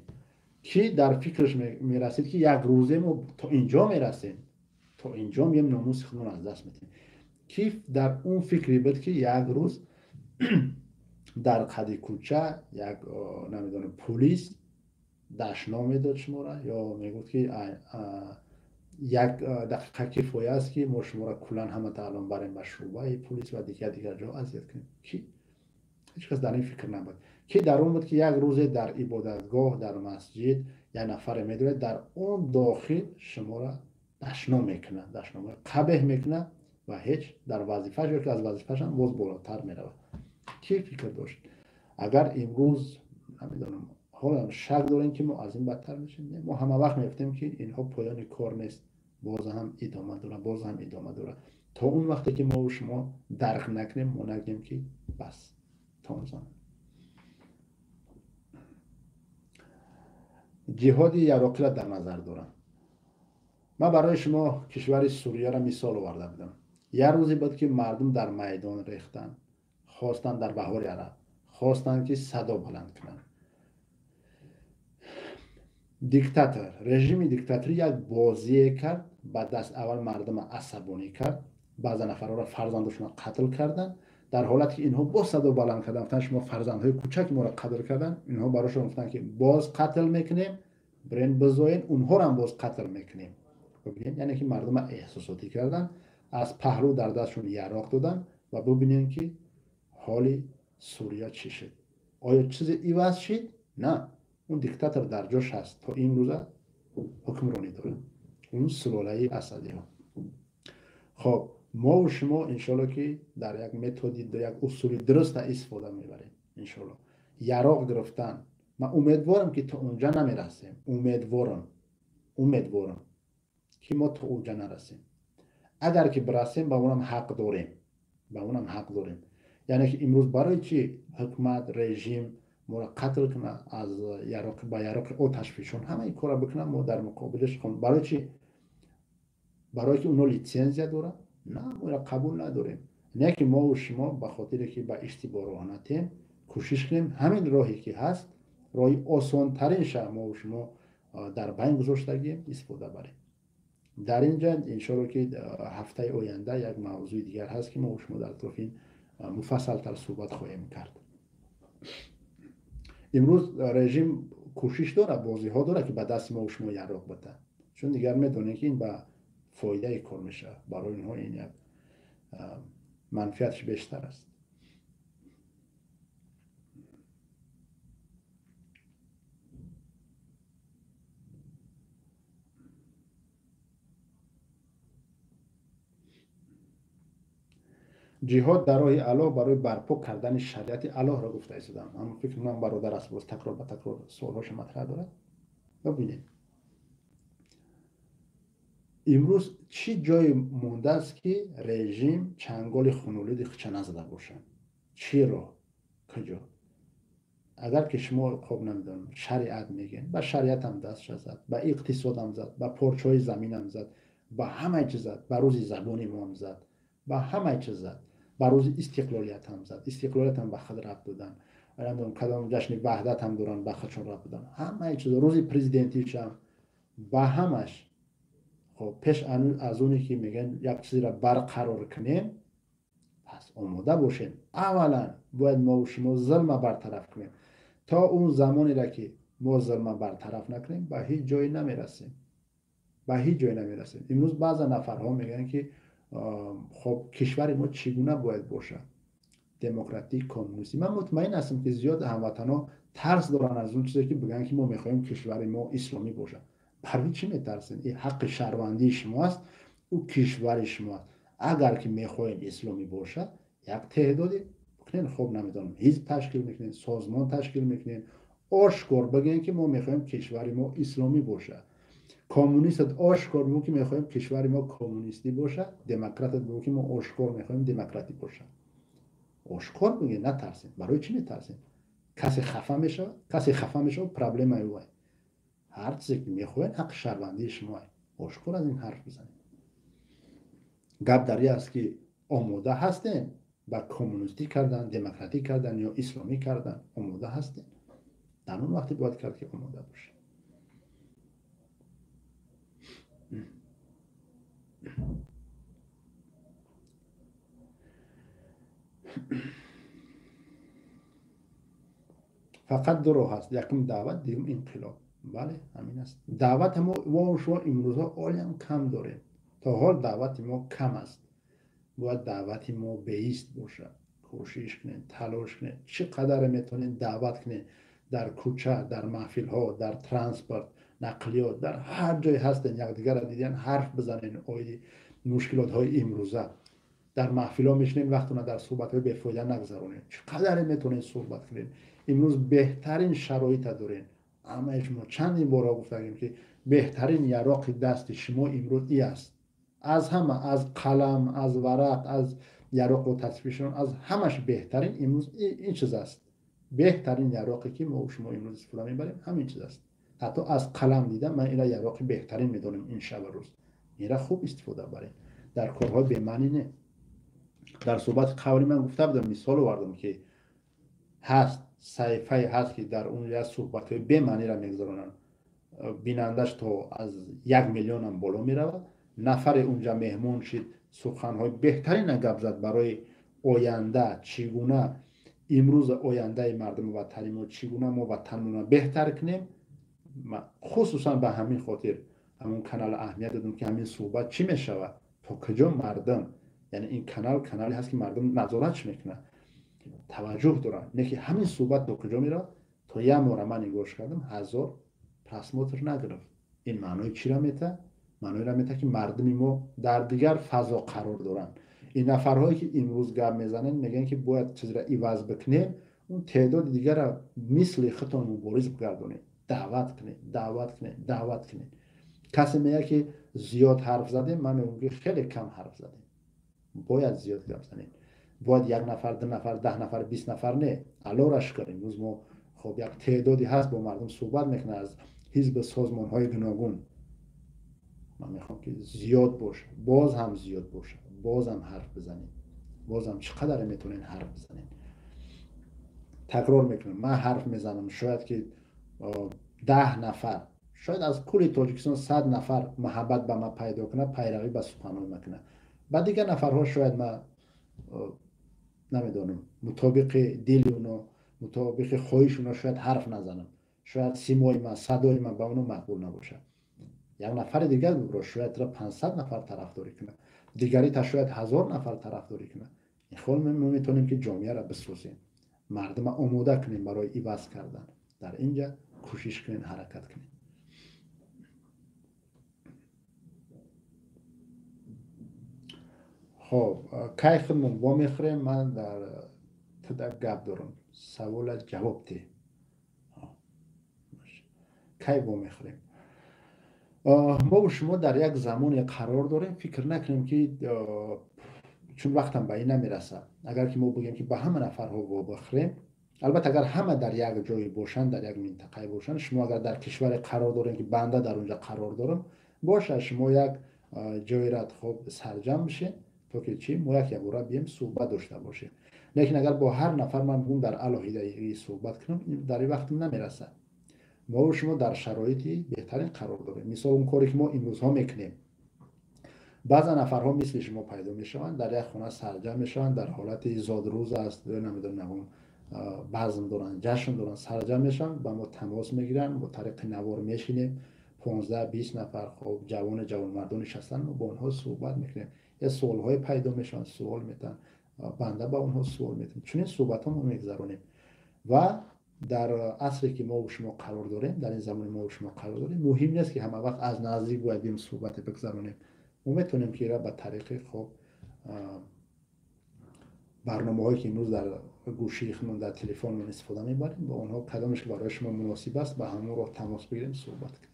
A: ки дар фикраш мерасид ки як рӯзе мо то инҷо мерасем, то инҷо меем номуси худмон аз даст метиҳем. Ки дар он фикре буд ки як рӯз дар қади кӯча як намедонам пулис дашном медод шуморо ё мегуфт ки як дақиқа кифоя аст ки мо шуморо куллан ҳама тааллум барем ба шӯъбаи пулис ва дигар дигар ҷо азият кунем. Ки ҳеҷ кас дар ин фикр набуд. Ки дар он буд ки як рӯзе дар ибодатгоҳ, дар масҷид як нафаре медорад, дар он дохил шуморо дашном мекунад, дашномҳои қабеҳ мекунад ва ҳеҷ дар вазифааш ё ки аз вазифааш ҳам боз болотар меравад. Ки фикр дошт? Агар имрӯз намедонам ҳоло шак дорем ки мо аз ин бадтар мешем, мо ҳама вақт мегуфтем ки инҳо поёни кор нест, боз ҳам идома дорад, боз ҳам идома дорад. То он вақте ки мо шумо дарк накунем, мо нагӯем ки бас, то он замон. Ҷиҳоди яроқиро дар назар дорам. Ман барои шумо кишвари Сурияро мисол оварда будам. Як рӯзе буд, ки мардум дар майдон рехтанд, хостанд дар баҳори араб, хостанд, ки садо баланд кунанд. Диктатор, режими диктаторӣ як бозие кард, ба даст аввал мардума асабонӣ кард, баъзе нафарҳоро фарзандошонро қатл карданд. Дар ҳолате ки инҳо боз садо баланд карданд, гуфтанд шумо фарзандҳои кӯчаки моро қатл карданд, инҳо барошон гуфтанд, ки боз қатл мекунем, бирен бизоен, онҳоро ҳам боз қатл мекунем. Бибинед, яъне ки мардума эҳсосотӣ карданд, аз паҳлӯ дар дастшон яроқ доданд ва бибинед, ки ҳоли Сурия чӣ шуд. Оё чизе иваз шид? На, он диктатор дар ҷош ҳаст, то имрӯза ҳукмронӣ дорад, он сулолаи Асадиҳо. Хоб, мову шумо иншоалло, ки дар як методи, як усули дуруста истифода мебарем, иншоалло. Яроқ гирифтан, ман умедворам, ки то унҷа намерасем, умедворам, ки мо то унҷа нарасем. Агар ки бирасем, ба онам ҳақ дорем, ба онам ҳақ дорем. Яъне ки имрӯз барои чӣ ҳукумат, режим моро қатл кунад, аз яроқ ба яроқи оташфишон ҳамаи корро бикунад, мо дар муқобилаш барои чӣ? Барое ки онҳо литсензия доранд? На, мо инро қабул надорем. Не ки мову шумо ба хотире ки ба иштибоҳ роҳ натем, кӯшиш кунем ҳамин роҳе ки ҳаст, роҳи осонтаринша мову шумо дар байн гузоштагием, истифода барем. Дар ин ҷа иншоалло, ки ҳафтаи оянда як мавзӯи дигар ҳаст, ки мову шумо дар атрофи ин муфассалтар суҳбат хоҳем кард. Имрӯз режим кӯшиш дорад, бозиҳо дорад, ки ба дасти мову шумо яроқ битад, чун дигар медонем, ки ин ба фоидаи кор мешавад, барои онҳо ин як манфиатш бештар аст. Ҷиҳод дар роҳи Аллоҳ барои барпо кардани шариати Аллоҳро гуфта истодам. Аммо фикр мекунам, бародар аст, боз такрор ба такрор суолҳоша матраҳ дорад. Бибинед, имрӯз чӣ ҷое мондааст, ки режим чанголи хунулуди худша назада бошад? Чӣ роҳ, куҷо? Агар ки шумо, хоб, намедонам, шариат мегӯед, ба шариатам дастша зад, ба иқтисодам зад, ба порчаҳои заминам зад, ба ҳамаи чиз зад, ба рӯзи забони моам зад, ба ҳамаи чиз зад, ба рӯзи истиқлолиятам зад, истиқлолиятам ба худ рабт додан, намедонам, кадом ҷашни ваҳдатам доранд, ба худшон рабт додан, ҳамаи чиз, рӯзи президентишам, ба ҳамаш. Хоб, пеш аз оне ки мегӯянд як чизеро барқарор кунем, пас омода бошем. Аввалан бояд мову шумо зулма бартараф кунем. То он замонеро ки мо зулма бартараф накунем, ба ҳеҷ ҷое намерасем, ба ҳеҷ ҷое намерасем. Имрӯз баъзе нафарҳо мегӯянд, ки хоб, кишвари мо чӣ гуна бояд бошад, демократӣ, коммунистӣ? Ман мутмаин ҳастам, ки зиёд ҳамватанҳо тарс доранд аз он чизе, ки бигӯянд, ки мо мехоҳем кишвари мо исломӣ бошад. Барои чӣ метарсед? Ин ҳаққи шаҳрвандии шумо аст, ӯ кишвари шумо аст. Агар ки мехоҳем исломӣ бошад, як теъдоде бикунед, хоб, намедонам, ҳизб ташкил мекунед, созмон ташкил мекунед, ошкор бигӯед, ки мо мехоҳем кишвари мо исломӣ бошад. Коммунистат ошкор бигӯ, ки мехоҳем кишвари мо коммунистӣ бошад. Демократат бигӯ, ки мо ошкор мехоҳем демократӣ бошад. Ошкор бигӯед, натарсед. Барои чӣ метарсед? Касе хафа мешавад? Касе хафа мешавад, проблемаи ӯ. Ҳар чизе ки мехоҳед, ҳаққи шаҳрвандии шумо, ошкор аз ин ҳарф бизанед. Гап дар ин аст, ки омода ҳастем ба коммунистӣ кардан, демократӣ кардан ё исломӣ кардан, омода ҳастем? Дар он вақте бояд кард, ки омода бошем. Фақат ду роҳ ҳаст: якум даъват, дуюм инқилоб. Бале, ҳамин аст. Даъвати мо шумо имрӯзҳо олиам кам дорем, то ҳол даъвати мо кам аст. Бояд даъвати мо беист бошад. Кӯшиш кунед, талош кунед, чӣ қадаре метавонед даъват кунед, дар кӯча, дар маҳфилҳо, дар транспорт, нақлиёт, дар ҳар ҷое ҳастен, якдигарро дидан, ҳарф бизанед оиди мушкилотҳои имрӯза. Дар маҳфилҳо мешинед, вақтона дар суҳбатҳои бефоида нагзаронед. Чӣ қадаре метавонед суҳбат кунед. Имрӯз беҳтарин шароита доред. Ҳамаи шумо чандин борҳо гуфтагем, ки беҳтарин яроқи дасти шумо имрӯз и аст. Аз ҳама, аз қалам, аз варақ, аз яроқу тасвиршон, аз ҳамаш беҳтарин имрӯз ин чиз аст. Беҳтарин яроқе, ки мо шумо имрӯз истифода мебарем, ҳамин чиз аст. Ҳатто аз қалам дида, ман инро яроқи беҳтарин медонем ин шабу рӯз. Инра хуб истифода баред. Дар корҳои бемаънӣ не. Дар суҳбати қавли ман гуфта будам, мисол овардам, ки ҳаст саҳифае ҳаст, ки дар он як суҳбатҳои бемаъниро мегузаронанд. Бинандаш то аз 1 миллионам боло меравад. Нафаре унҷа меҳмон шид, суханҳои беҳтарина гап зад барои оянда, чӣ гуна имрӯз ояндаи мардуми ватани мо, чӣ гуна мо ватанмонро беҳтар кунем. Хусусан ба ҳамин хотир ҳамон канал аҳамият додам, ки ҳамин суҳбат чӣ мешавад, то куҷо мардум, яъне ин канал канале ҳаст, ки мардум назоратш мекунад, таваҷҷӯҳ доранд. Не ки ҳамин суҳбат то куҷо меравад. То як мора ман нигоҳш кардам, 1000 просмотр нагирифт. Ин маънои чиро метаҳад? Маъноеро метаҳад, ки мардуми мо дар дигар фазо қарор доранд. Ин нафарҳое, ки имрӯз гап мезананд, мегӯянд, ки бояд чизро иваз бикунем, он теъдоди дигарро мисли худтон мубориз бигардонед, даъват кунед, даъват кунед, даъват кунед. Касе мегӯяд, ки зиёд ҳарф задем, ман мегӯям, ки хеле кам ҳарф задем. Бояд зиёд гап занем. Бояд 1 нафар, 2 нафар, 10 нафар, 20 нафар не. Аллоҳро шукр, имрӯз мо хоб як теъдоде ҳаст, бо мардум суҳбат мекунад аз ҳизб созмонҳои гуногун. Ман мехоҳам, ки зиёд бошад, боз ҳам зиёд бошад, боз ҳам ҳарф бизанем, боз ҳам чӣ қадаре метавонед ҳарф бизанед. Такрор мекунам, ман ҳарф мезанам, шояд ки 10 нафар, шояд аз кулли Тоҷикистон 100 нафар муҳаббат ба ман пайдо кунад, пайравӣ ба суханҳои ман кунад. Ба дигар нафарҳо шояд ман намедонам, мутобиқи дили уно, мутобиқи хоҳиши уно шояд ҳарф назанам, шояд симои ман, садои ман ба уно мақбул набошад. Як нафари дигар бибро, шояд 500 нафар тарафдорӣ кунад, дигарита шояд 1000 нафар тарафдорӣ кунад. Ин хол мо метавонем, ки ҷомеаро бисозем, мардумро омода кунем барои иваз кардан. Дар ин ҷа кӯшиш кунем, ҳаракат кунем. Хоб, кай худмон вомехӯрем, ман дар туда гап дорам, савола ҷавоб деҳ. Кай вомехӯрем? Мо бо шумо дар як замоне қарор дорем, фикр накунем, ки чун вақтам ба ин намерасад. Агар ки мо бигӯем, ки ба ҳама нафарҳо вобахӯрем, албатта агар ҳама дар як ҷое бошанд, дар як минтақае бошанд, шумо агар дар кишваре қарор дорем, ки банда дар онҷа қарор дорам, бошад, шумо як ҷойра хоб сарҷам бишед, то ки чӣ мо як ябора бием суҳбат дошта бошем. Лекин агар бо ҳар нафар ман бигӯм дар алоҳидагӣ суҳбат кунам, дар ин вақтам намерасад. Мо шумо дар шароити беҳтарин қарор дорем. Мисол, он коре, ки мо имрӯзҳо мекунем, баъзан нафарҳо мисли шумо пайдо мешаванд, дар як хона сарҷам мешаванд, дар ҳолати зодрӯз аст, намедонам, базм доранд, ҷашн доранд, сарҷам мешаванд, ба мо тамос мегиранд, бо тариқи навор мешинем, 15-20 нафар хоб ҷавону ҷавонмардон нишастанд, мо бо онҳо суҳбат мекунем. Як суолҳое пайдо мешаванд, суол метаҳанд, банда ба онҳо суол метаҳем. Чунин суҳбатҳо мо мегузаронем ва дар асре, ки мо шумо қарор дорем, дар ин замони мо шумо қарор дорем, муҳим нест, ки ҳама вақт аз наздик бояд бим суҳбате бигзаронем. Мо метавонем, ки ба тариқи хоб барномаҳое, ки имрӯз дар гӯшии худмон, дар телефонмон истифода мебарем, бо онҳо кадомеш, ки барои шумо муносиб аст, ба ҳамон роҳ тамос бигирем, суҳбат кунем.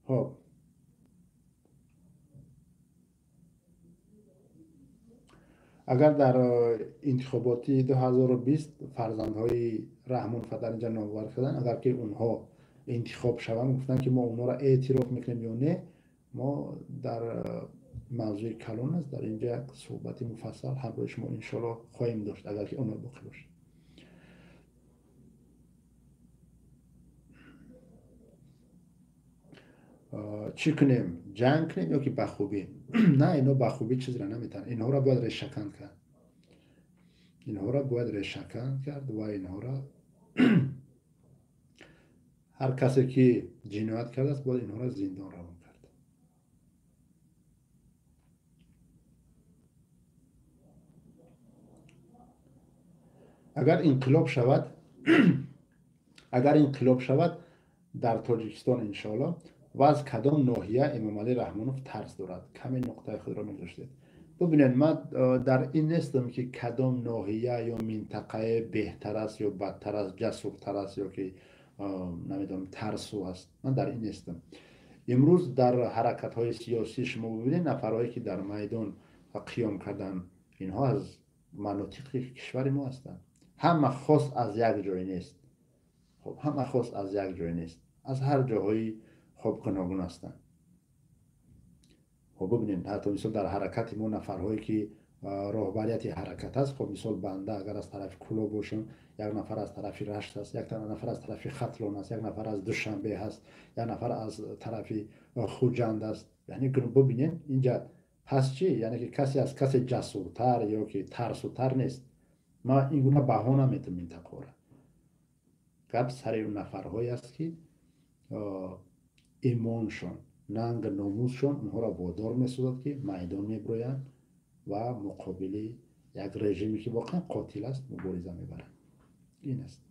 A: Хоб, агар дар интихоботи 2020 фарзандҳои Раҳмон дар инҷа номвар карданд, агар ки онҳо интихоб шаванд, гуфтанд, ки мо онҳоро эътироф мекунем ё не, мо дар мавзӯи калон аст, дар инҷа як суҳбати муфассал ҳамроҳи шумо иншоалло хоҳем дошт, агар ки онҳо боқӣ бошад. Чӣ кунем, ҷанг кунем ё ки ба хубӣ? На, ино ба хубӣ чизро наметавонанд. Инҳоро бояд решакан кард, инҳоро бояд решакан кард ва инҳоро ҳар касе, ки ҷиноят кардааст, бояд инҳоро зиндон равон кард. Агар инқилоб шавад, агар инқилоб шавад дар Тоҷикистон, иншоалло, ва аз кадом ноҳия Эмомалӣ Раҳмонов тарс дорад? Каме нуқтаи худро мегузоштед. Бубинед, ман дар ин нестам ки кадом ноҳия ё минтақае беҳтар аст ё бадтар аст, ҷасуртар аст ё ки намедонам тарсу аст. Ман дар ин нестам. Имрӯз дар ҳаракатҳои сиёсӣ шумо бубинед, нафарҳое ки дар майдон қиём карданд, инҳо аз манотиқи кишвари мо ҳастанд. Ҳама хос аз як ҷой нест. Хоб, ҳама хос аз як ҷой нест, аз ҳар ҷоҳои хоб гуногун ҳастанд. Хоб, бубинед, ҳатто мисол дар ҳаракати мо нафарҳое ки роҳбарияти ҳаракат аст, хоб мисол банда агар аз тарафи Кӯлоб бошам, як нафар аз тарафи Рашт аст, як нафар аз тарафи Хатлон аст, як нафар аз Душанбе ҳаст, як нафар аз тарафи Хуҷанд аст. Яъне бубинед, инҷа пас чӣ? Яъне ки касе аз касе ҷасуртар ё ки тарсутар нест. Ман ин гуна баҳо наметам минтақаро. Гап сари нафарҳое аст ки имоншон, нанг номусшон онҳоро водор месозад ки майдон мебироянд ва муқобили як режиме ки воқеан қотил аст мубориза мебаранд. Ин аст.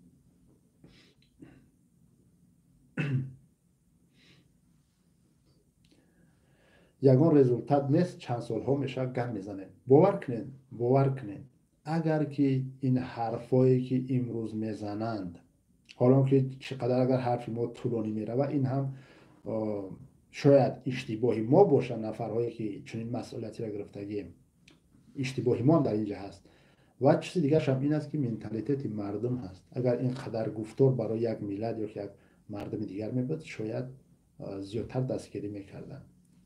A: Ягон результат нест, чанд солҳо мешавад гап мезанем. Бовар кунед, бовар кунед, агар ки ин ҳарфое ки имрӯз мезананд, ҳолон ки чӣ қадар агар ҳарфи мо тӯлонӣ меравад, ин ҳам шояд иштибоҳи мо бошад, нафарҳое ки чунин масъулиятиро гирифтагием, иштибоҳи мо ҳам дар ин ҷа ҳаст. Ва чизи дигараш ҳам ин аст ки менталитети мардум ҳаст. Агар ин қадар гуфтор барои як миллат ё як мардуми дигар мебуд, шояд зиёдтар дастгирӣ мекарданд.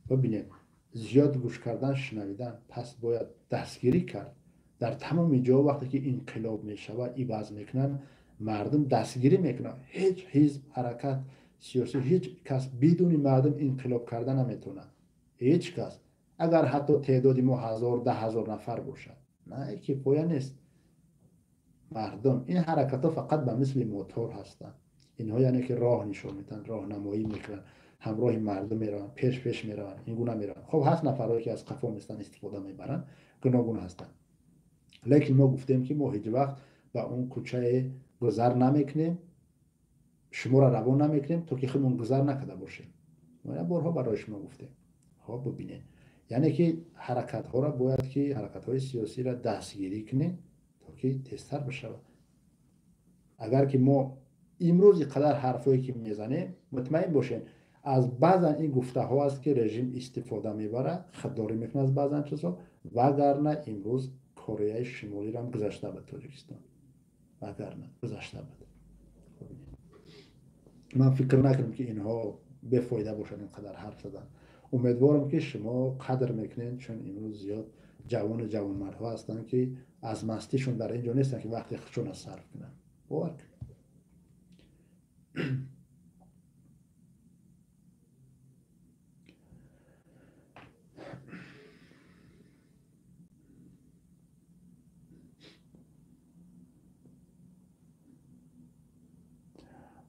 A: Бибинед, зиёд гӯш кардан, шунавидан, пас бояд дастгирӣ кард. Дар тамоми ҷо вақте ки инқилоб мешавад, иваз мекунанд, мардум дастгирӣ мекунанд. Ҳеҷ ҳизб, ҳаракат сиёсӣ, ҳеҷ кас бидуни мардум инқилоб карда наметавонад. Ҳеҷ кас. Агар ҳатто теъдоди мо 1000, 10,000 нафар бошад, на, кифоя нест. Мардум, ин ҳаракатҳо фақат ба мисли мотор ҳастанд. Инҳо яъне ки роҳ нишон медиҳанд, роҳнамоӣ мекунанд, ҳамроҳи мардум мераванд, пеш пеш мераванд, ин гуна мераванд. Хоб, ҳаст нафарҳое ки аз қафо местанд, истифода мебаранд, гуногун ҳастанд. Лекин мо гуфтем ки мо ҳеҷ вақт ба он кӯчае гузар намекунем, шуморо равон намекунем, то ки худмон гузар накарда бошем. Мо як борҳо барои шумо гуфтем. Хоб, бубинед, яъне ки ҳаракатҳоро бояд ки ҳаракатҳои сиёсиро дастгирӣ кунем, то ки тезтар бишавад. Агар ки мо имрӯз ин қадар ҳарфое ки мезанем, мутмаин бошем, аз баъзан ин гуфтаҳо аст ки режим истифода мебарад, худдорӣ мекунад аз баъзан чизҳо, вагарна имрӯз Кореяи Шимолиро ҳам гузашта буд Тоҷикистон. Вагарна гузашта буд. Ман фикр накунам ки инҳо бефоида бошанд ин қадар ҳарф задан. Умедворам ки шумо қадр мекунед, чун имрӯз зиёд ҷавону ҷавонмардҳо ҳастанд ки аз мастишон дар ин ҷо нестанд ки вақти худшонро сарф кунанд. Бовар кунед.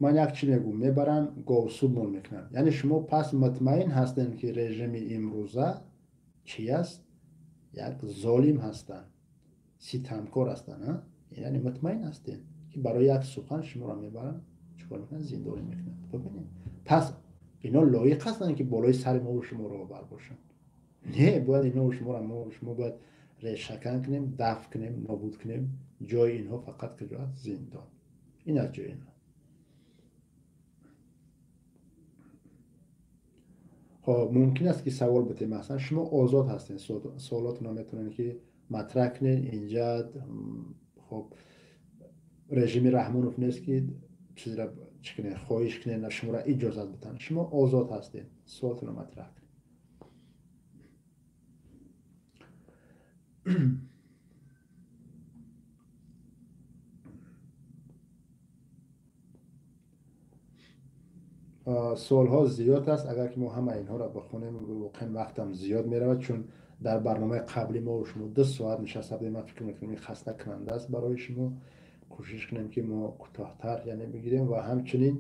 A: Ман як чӣ мегӯм, мебаранд говсубмон мекунанд. Яъне шумо пас мутмаин ҳастед ки режими имрӯза чӣ аст? Як золим ҳастанд, ситамкор ҳастанд. Яъне мутмаин ҳастед ки барои як сухан шуморо мебаранд, чикор мекунанд? Зиндонӣ мекунанд. Бубинед, пас ино лоиқ ҳастанд ки болои сари мо ва шумо роҳбар бошанд? Не, бояд ино шуморо мо шумо бояд решакан кунем, дафн кунем, нобуд кунем. Ҷои инҳо фақат куҷо аст? Зиндон. Ин аз ҷои инҳо. Хоб, мумкин аст ки савол битем. Масалан, шумо озод ҳастед, саволотонро метавонед ки матраҳ кунед. Инҷа хоб режими Раҳмонов нест ки чизро чӣ кунед, хоҳиш кунед, шуморо иҷозат битанд. Шумо озод ҳастед, саволотонро матраҳ кунед. Суолҳо зиёд аст. Агар ки мо ҳама инҳоро бихонем, воқеан вақтам зиёд меравад, чун дар барномаи қабли мо шумо 2 соат нишаста будем. Ман фикр мекунам ин хастакунанда аст барои шумо. Кӯшиш кунем ки мо кӯтоҳтар яъне бигирем ва ҳамчунин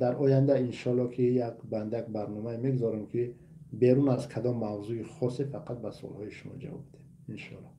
A: дар оянда иншоалло ки як бандак барномае мегузорем ки берун аз кадом мавзӯи хосе фақат ба суолҳои шумо ҷавоб бидем иншоалло.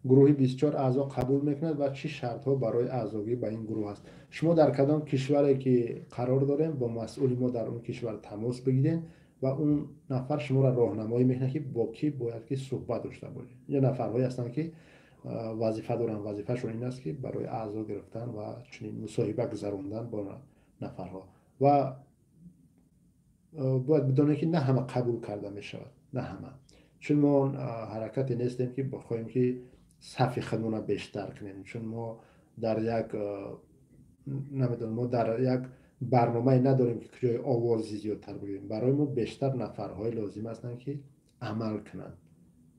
A: Гурӯҳи 24 аъзо қабул мекунад ва чӣ шартҳо барои аъзогӣ ба ин гурӯҳ аст? Шумо дар кадом кишваре ки қарор дорем, бо масъули мо дар он кишвар тамос бигиред ва он нафар шуморо роҳнамоӣ мекунад, ки бо кӣ бояд ки суҳбат дошта бошед. Инҷо нафарҳое ҳастанд, ки вазифа доранд, вазифашон ин аст, ки барои аъзо гирифтан ва чунин мусоҳиба гузарондан бо нафарҳо. Ва бояд бидонед, ки на ҳама қабул карда мешавад, на ҳама. Чун мо ҳаракате нестем, ки бихоҳем, ки сафи худмонро бештар кунем, чун мо дар як намедонам, мо дар як барномае надорем, ки куҷои овози зиёдтар бигирем. Барои мо бештар нафарҳое лозим ҳастанд, ки амал кунанд.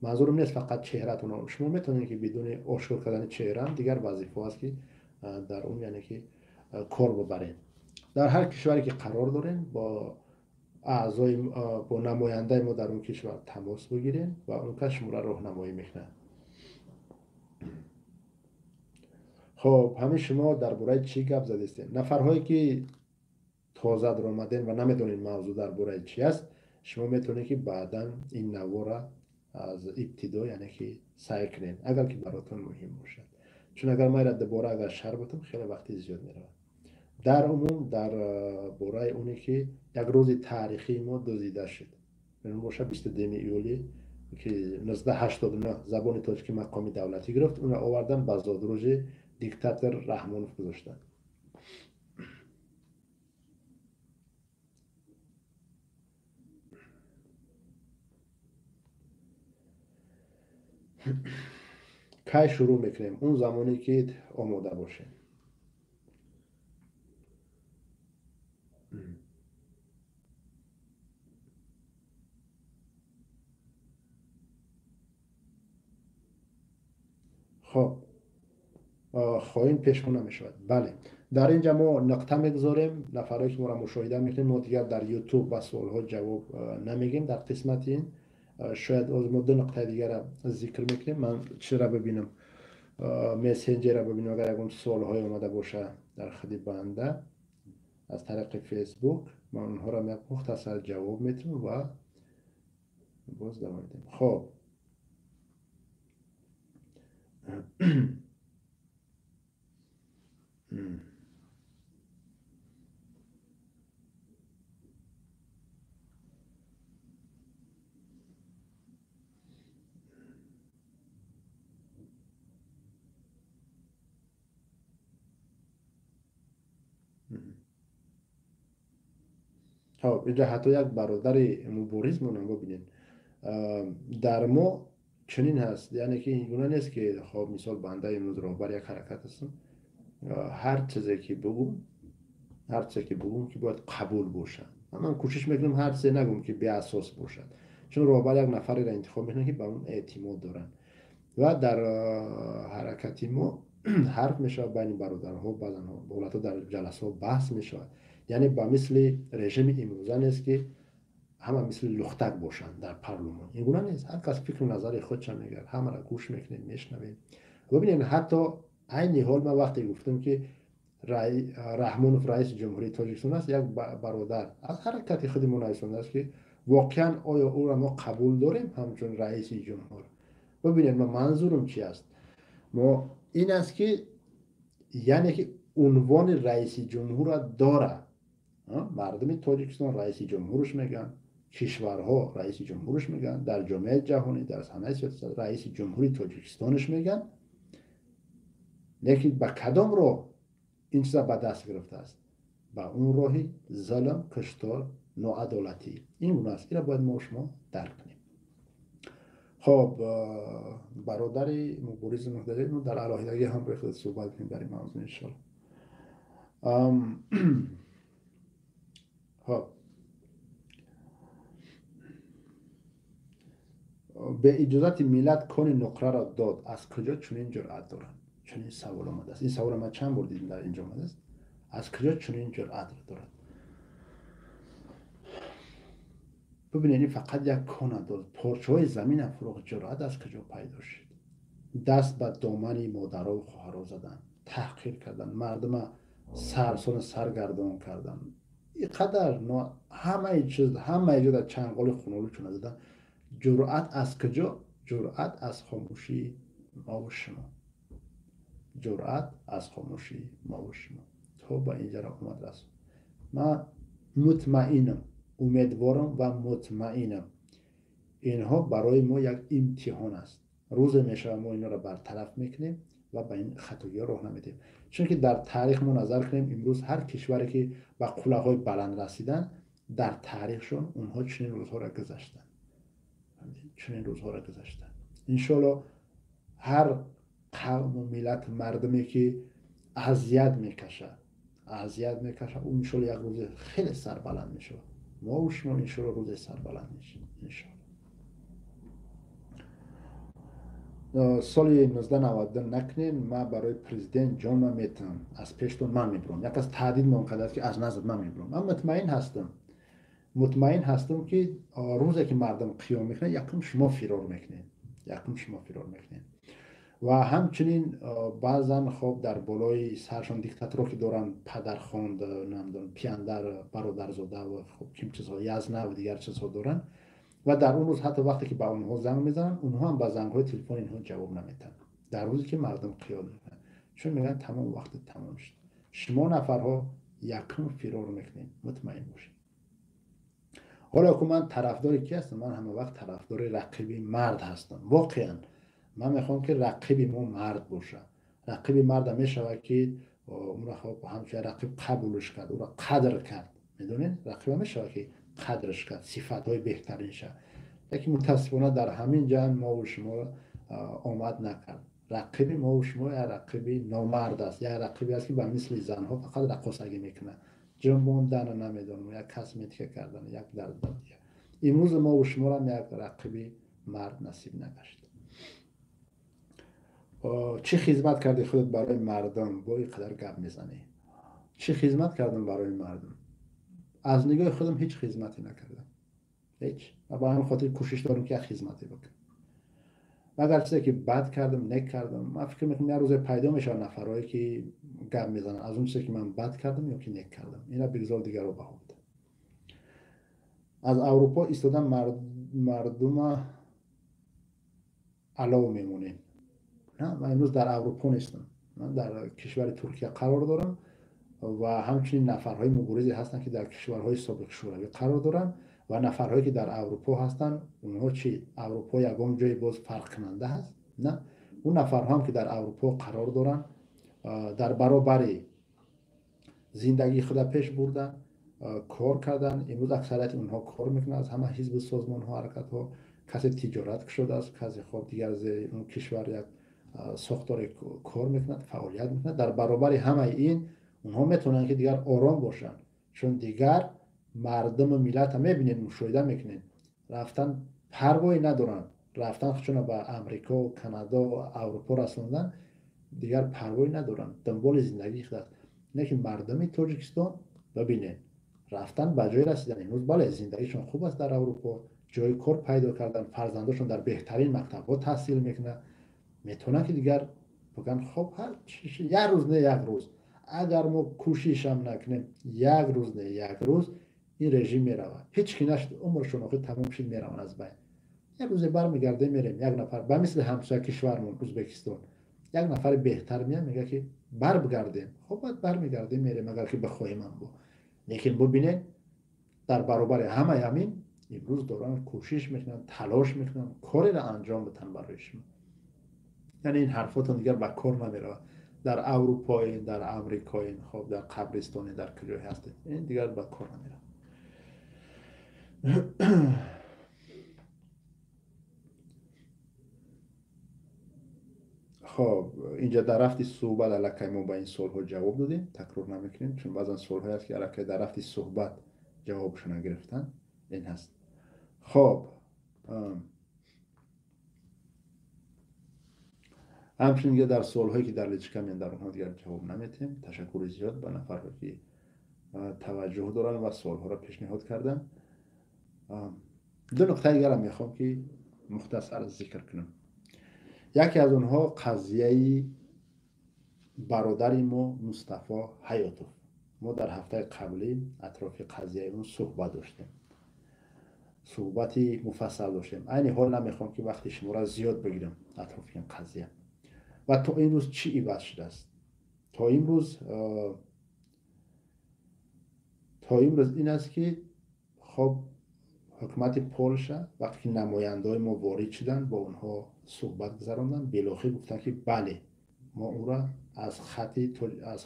A: Манзурам нест фақат чеҳратон. Шумо метавонед, ки бидуни ошкор кардани чеҳраам дигар вазифаҳо аст, ки дар он, яъне ки кор бибаред. Дар ҳар кишваре ки қарор дорем, бо аъзои, бо намояндаи мо дар он кишвар тамос бигирем ва он кас шуморо роҳнамоӣ мекунад. Хоб, ҳамин шумо дар бораи чӣ гап задистем? Нафарҳое ки тоза даромаден ва намедонед мавзӯъ дар бораи чӣ аст, шумо метавонед, ки баъдан ин навора аз ибтидо, яъне ки сай кунед, агар ки баротон муҳим бошад. Чун агар ман инро дубора агар шарҳ бутам, хеле вақти зиёд меравад. Дар умум дар бораи оне ки як рӯзи таърихии мо дузида шуд, бошад 22 июли, ки 1989 забони тоҷикӣ мақоми давлатӣ гирифт, онро овардан ба зодрӯзи диктатор Раҳмонов гузоштанд. Кай шурӯъ мекунем? Он замоне ки омода бошем. Хоб, хоин пешгӯ намешавад. Бале, дар ин ҷа мо нуқта мегузорем. Нафарое ки моро мушоҳида мекунем, мо дигар дар ютуб ба суолҳо ҷавоб намегем дар қисмати ин. Шояд оз мо ду нуқтаи дигара зикр мекунем. Ман чиро бибинам, мессенҷера бибинам, агар ягон суолҳое омада боша дар худи банда аз тариқи фейсбук, ман онҳоро як мухтасар ҷавоб метавам ва боз давом медиҳем. Хоб, хоб, инҷа ҳатто як бародари муборизмонам бибинед, дар мо чунин ҳаст, яъне ки ин гуна нест, ки хоб, мисол, банда имрӯз роҳбар як ҳаракат ҳастам, ҳар чизе ки бугум, ҳар чизе ки бугум, ки бояд қабул бошад. Ман кӯшиш мекунам ҳар чизе нагум, ки беасос бошад, чун роҳбар як нафареро интихоб мекунад, ки ба он эътимод доранд. Ва дар ҳаракати мо ҳарф мешавад байни бародарҳо, баъзан ҳолатҳо дар ҷаласаҳо баҳс мешавад. Яъне ба мисли режими имрӯза нест, ки ҳама мисли лухтак бошанд дар парлумон. Ин гуна нест. Ҳар кас фикру назари худша мегӯяд, ҳамаро гӯш мекунем, мешнавем. Бибинед, ҳатто айни ҳол ман вақте гуфтам, ки Раҳмонов раиси ҷумҳурии Тоҷикистон аст, як бародар аз ҳаракати худи мо нависондааст, ки воқеан оё ӯро мо қабул дорем ҳамчун раиси ҷумҳур? Бибинед, ман манзурам чи аст? Мо ин аст, ки яъне ки унвони раиси ҷумҳурро дорад. Мардуми Тоҷикистон раиси ҷумҳурш мегӯянд, кишварҳо раиси ҷумҳурш мегӯянд, дар ҷомеаи ҷаҳонӣ, дар саҳнаи сиёсат раиси ҷумҳури Тоҷикистонш мегӯянд. Лекин ба кадом роҳ ин чиза ба даст гирифтааст? Ба он роҳи зулм, куштор, ноадолатӣ. Ин гуна аст. Инро бояд мо шумо дарк кунем. Хоб, бародари муборизи муҳтаҷир, мо дар алоҳидагӣ ҳам бо худ суҳбат кунем дар ин мавзӯъ, иншоалло. Хоб, бе иҷозати миллат кони нуқраро дод, аз куҷо чунин ҷуръат доранд? Чунин савол омадааст. Ин саволро ман чанд бор дидам, дар инҷо омадааст. Аз куҷо чунин ҷуръатро дорад? Бибинед, ин фақат як кона дод, порчаҳои замина фурӯхт. Ҷуръат аз куҷо пайдо шуд? Даст ба домани модарову хоҳаро задан, таҳқир кардан, мардума сарсону саргардон кардан, ин қадар ҳамаи чиз, ҳамаи ҷо дар чанголи хунолу чуна задан. Ҷуръат аз куҷо? Ҷуръат аз хомӯшии мо ва шумо, ҷуръат аз хомӯшии мо ва шумо то ба инҷаро омад расонд. Ман мутмаинам, умедворам ва мутмаинам, инҳо барои мо як имтиҳон аст. Рӯзе мешавад, мо инҳоро бартараф мекунем ва ба ин хатогиҳо роҳ намедиҳем. Чунки дар таърих мо назар кунем, имрӯз ҳар кишваре ки ба қуллаҳои баланд расиданд, дар таърихшон онҳо чунин рӯзҳоро гузаштанд, чунин рӯзҳоро гузаштанд. Иншоалло ҳар қавму миллат, мардуме ки азият мекашад, азият мекашад, ӯ иншоалло як рӯзе хеле сарбаланд мешавад. Мо шумо иншоалло рӯзе сарбаланд мешавем, иншоалло. Соли 1992 накунем, ман барои президент ҷонма метавам, аз пештон ман мебурам. Як кас таҳдид мон кардааст, ки аз назд ман мебурам. Ман мутмаин ҳастам, мутмаин ҳастам, ки рӯзе ки мардум қиём мекунад, якум шумо фирор мекунед, якум шумо фирор мекунед. Ва ҳамчунин баъзан хоб дар болои саршон диктаторо ки доранд, падархонд, намедонам, пияндар, бародарзода ва хоб ким чизҳо, язна ва дигар чизҳо доранд. Ва дар он рӯз ҳатто вақте ки ба онҳо занг мезананд, онҳо ҳам ба зангҳои телефони инҳо ҷавоб наметаҳанд. Дар рӯзе ки мардум қиём мекунанд, чун мегӯянд тамом, вақти тамом шуд. Шумо нафарҳо якум фирор мекунед, мутмаин бошед. Ҳоло ку ман тарафдори ки ҳастам? Ман ҳама вақт тарафдори рақиби мард ҳастам. Воқеан ман мехоҳам, ки рақиби мо мард бошад. Рақиби марда мешавад, ки ӯро хоб ҳамчун рақиб қабулш кард, ӯро қадр кард. Медонед, рақиба мешавад, ки қадрш кард, сифатҳои беҳтаринша. Лекин мутаассифона дар ҳамин ҷанг мову шумо омад накард. Рақиби мову шумо як рақиби номард аст, як рақибе аст, ки ба мисли занҳо фақат раққосагӣ мекунад, ҷунбондана, намедонам, як косметика кардан, як дард. Имрӯз мову шуморам як рақиби мард насиб нагашт. Чӣ хизмат кардӣ худат барои мардум, бо ин қадар гап мезанӣ? Чӣ хизмат кардам барои мардум? Аз нигоҳи худам ҳеҷ хизмате накардам, ҳеҷ. Ва ба ҳамин хотир кӯшиш дорам, ки як хизмате бикунам. Агар чизе ки бад кардам, нек кардам, ман фикр мекунам, як рӯзе пайдо мешавад нафарҳое ки гап мезананд аз он чизе ки ман бад кардам ё ки нек кардам. Ина бигзор дигарро баҳо бидам. Аз Аврупо истодан мардума алов мемонем. На, ман имрӯз дар Аврупо нестам, ман дар кишвари Туркия қарор дорам. Ва ҳамчунин нафарҳои муборизе ҳастанд, ки дар кишварҳои собиқ Шӯравӣ қарор доранд, ва нафарҳое ки дар Аврупо ҳастанд, онҳо чи? Аврупо ягон ҷое боз фарқкунанда ҳаст? На, он нафарҳоам ки дар Аврупо қарор доранд, дар баробари зиндагии худа пеш бурдан, кор кардан. Имрӯз аксарияти онҳо кор мекунанд, аз ҳама ҳизбу созмонҳо, ҳаракатҳо. Касе тиҷорат кушодааст, касе хоб дигар зери он кишвар як сохторе кор мекунад, фаъолият мекунад. Дар баробари ҳамаи ин онҳо метавонанд, ки дигар ором бошанд, чун дигар мардуму миллата мебинед, мушоҳида мекунед, рафтан парвое надоранд. Рафтан худшона ба Амрико, Канадо, Аврупо расондан, дигар парвое надоранд, дунболи зиндагии худ аст. Лекин мардуми Тоҷикистон бибинед, рафтан ба ҷое расидан. Имрӯз бале, зиндагишон хуб аст дар Аврупо, ҷои кор пайдо кардан, фарзандошон дар беҳтарин мактабҳо таҳсил мекунанд. Метавонанд, ки дигар бигӯянд: хоб, як рӯз не, як рӯз, агар мо кӯшишам накунем, як рӯз не, як рӯз ин режим меравад. Ҳеҷ ки нашуд, умршон охир тамом шуд, мераванд аз байн. Як рӯзе бармегардем, мерем. Як нафар ба мисли ҳамсоя кишвармон Ӯзбекистон, як нафари беҳтар меяд, мегӯяд, ки барбигардем. Хоб, баъд бармегардем, мерем, агар ки бихоҳем ам бо. Лекин бубинед, дар баробари ҳамаи ҳамин имрӯз доранд кӯшиш мекунанд, талош мекунанд, кореро анҷом бидиҳанд барои шумо. Яъне ин ҳарфотон дигар ба кор намеравад. Дар Аврупоин, дар Амрикоин, хоб, дар қабристонин, дар куҷое ҳастед, ин дигар ба кор намеравад. Хоб, инҷа дар рафти суҳбат аллакай мо ба ин суолҳо ҷавоб додем, такрор намекунем, чун баъзан суолҳое аст, ки аллакай дар рафти суҳбат ҷавобшона гирифтан ин ҳаст. Хоб, ҳамчунин дигар дар суолҳое ки дар личка меянд, дар онҳо дигар ҷавоб наметиҳем. Ташаккури зиёд ба нафарҳое ки таваҷҷӯҳ доранд ва суолҳоро пешниҳод карданд. Ду нуқтаи дигарам мехоҳам, ки мухтасар зикр кунам. Яке аз онҳо қазияи бародари мо Мустафо Ҳаётов. Мо дар ҳафтаи қаблӣ атрофи қазияи он суҳбат доштем, суҳбати муфассал доштем. Айни ҳол намехоҳам, ки вақти шуморо зиёд бигирам атрофи ин қазия. Ва то имрӯз чӣ иваз шудааст? То имрӯз ин аст, ки хоб, ҳукумати Полша вақте ки намояндаҳои мо ворид шуданд, бо онҳо суҳбат гузаронданд, билохир гуфтанд, ки бале, мо ӯро аз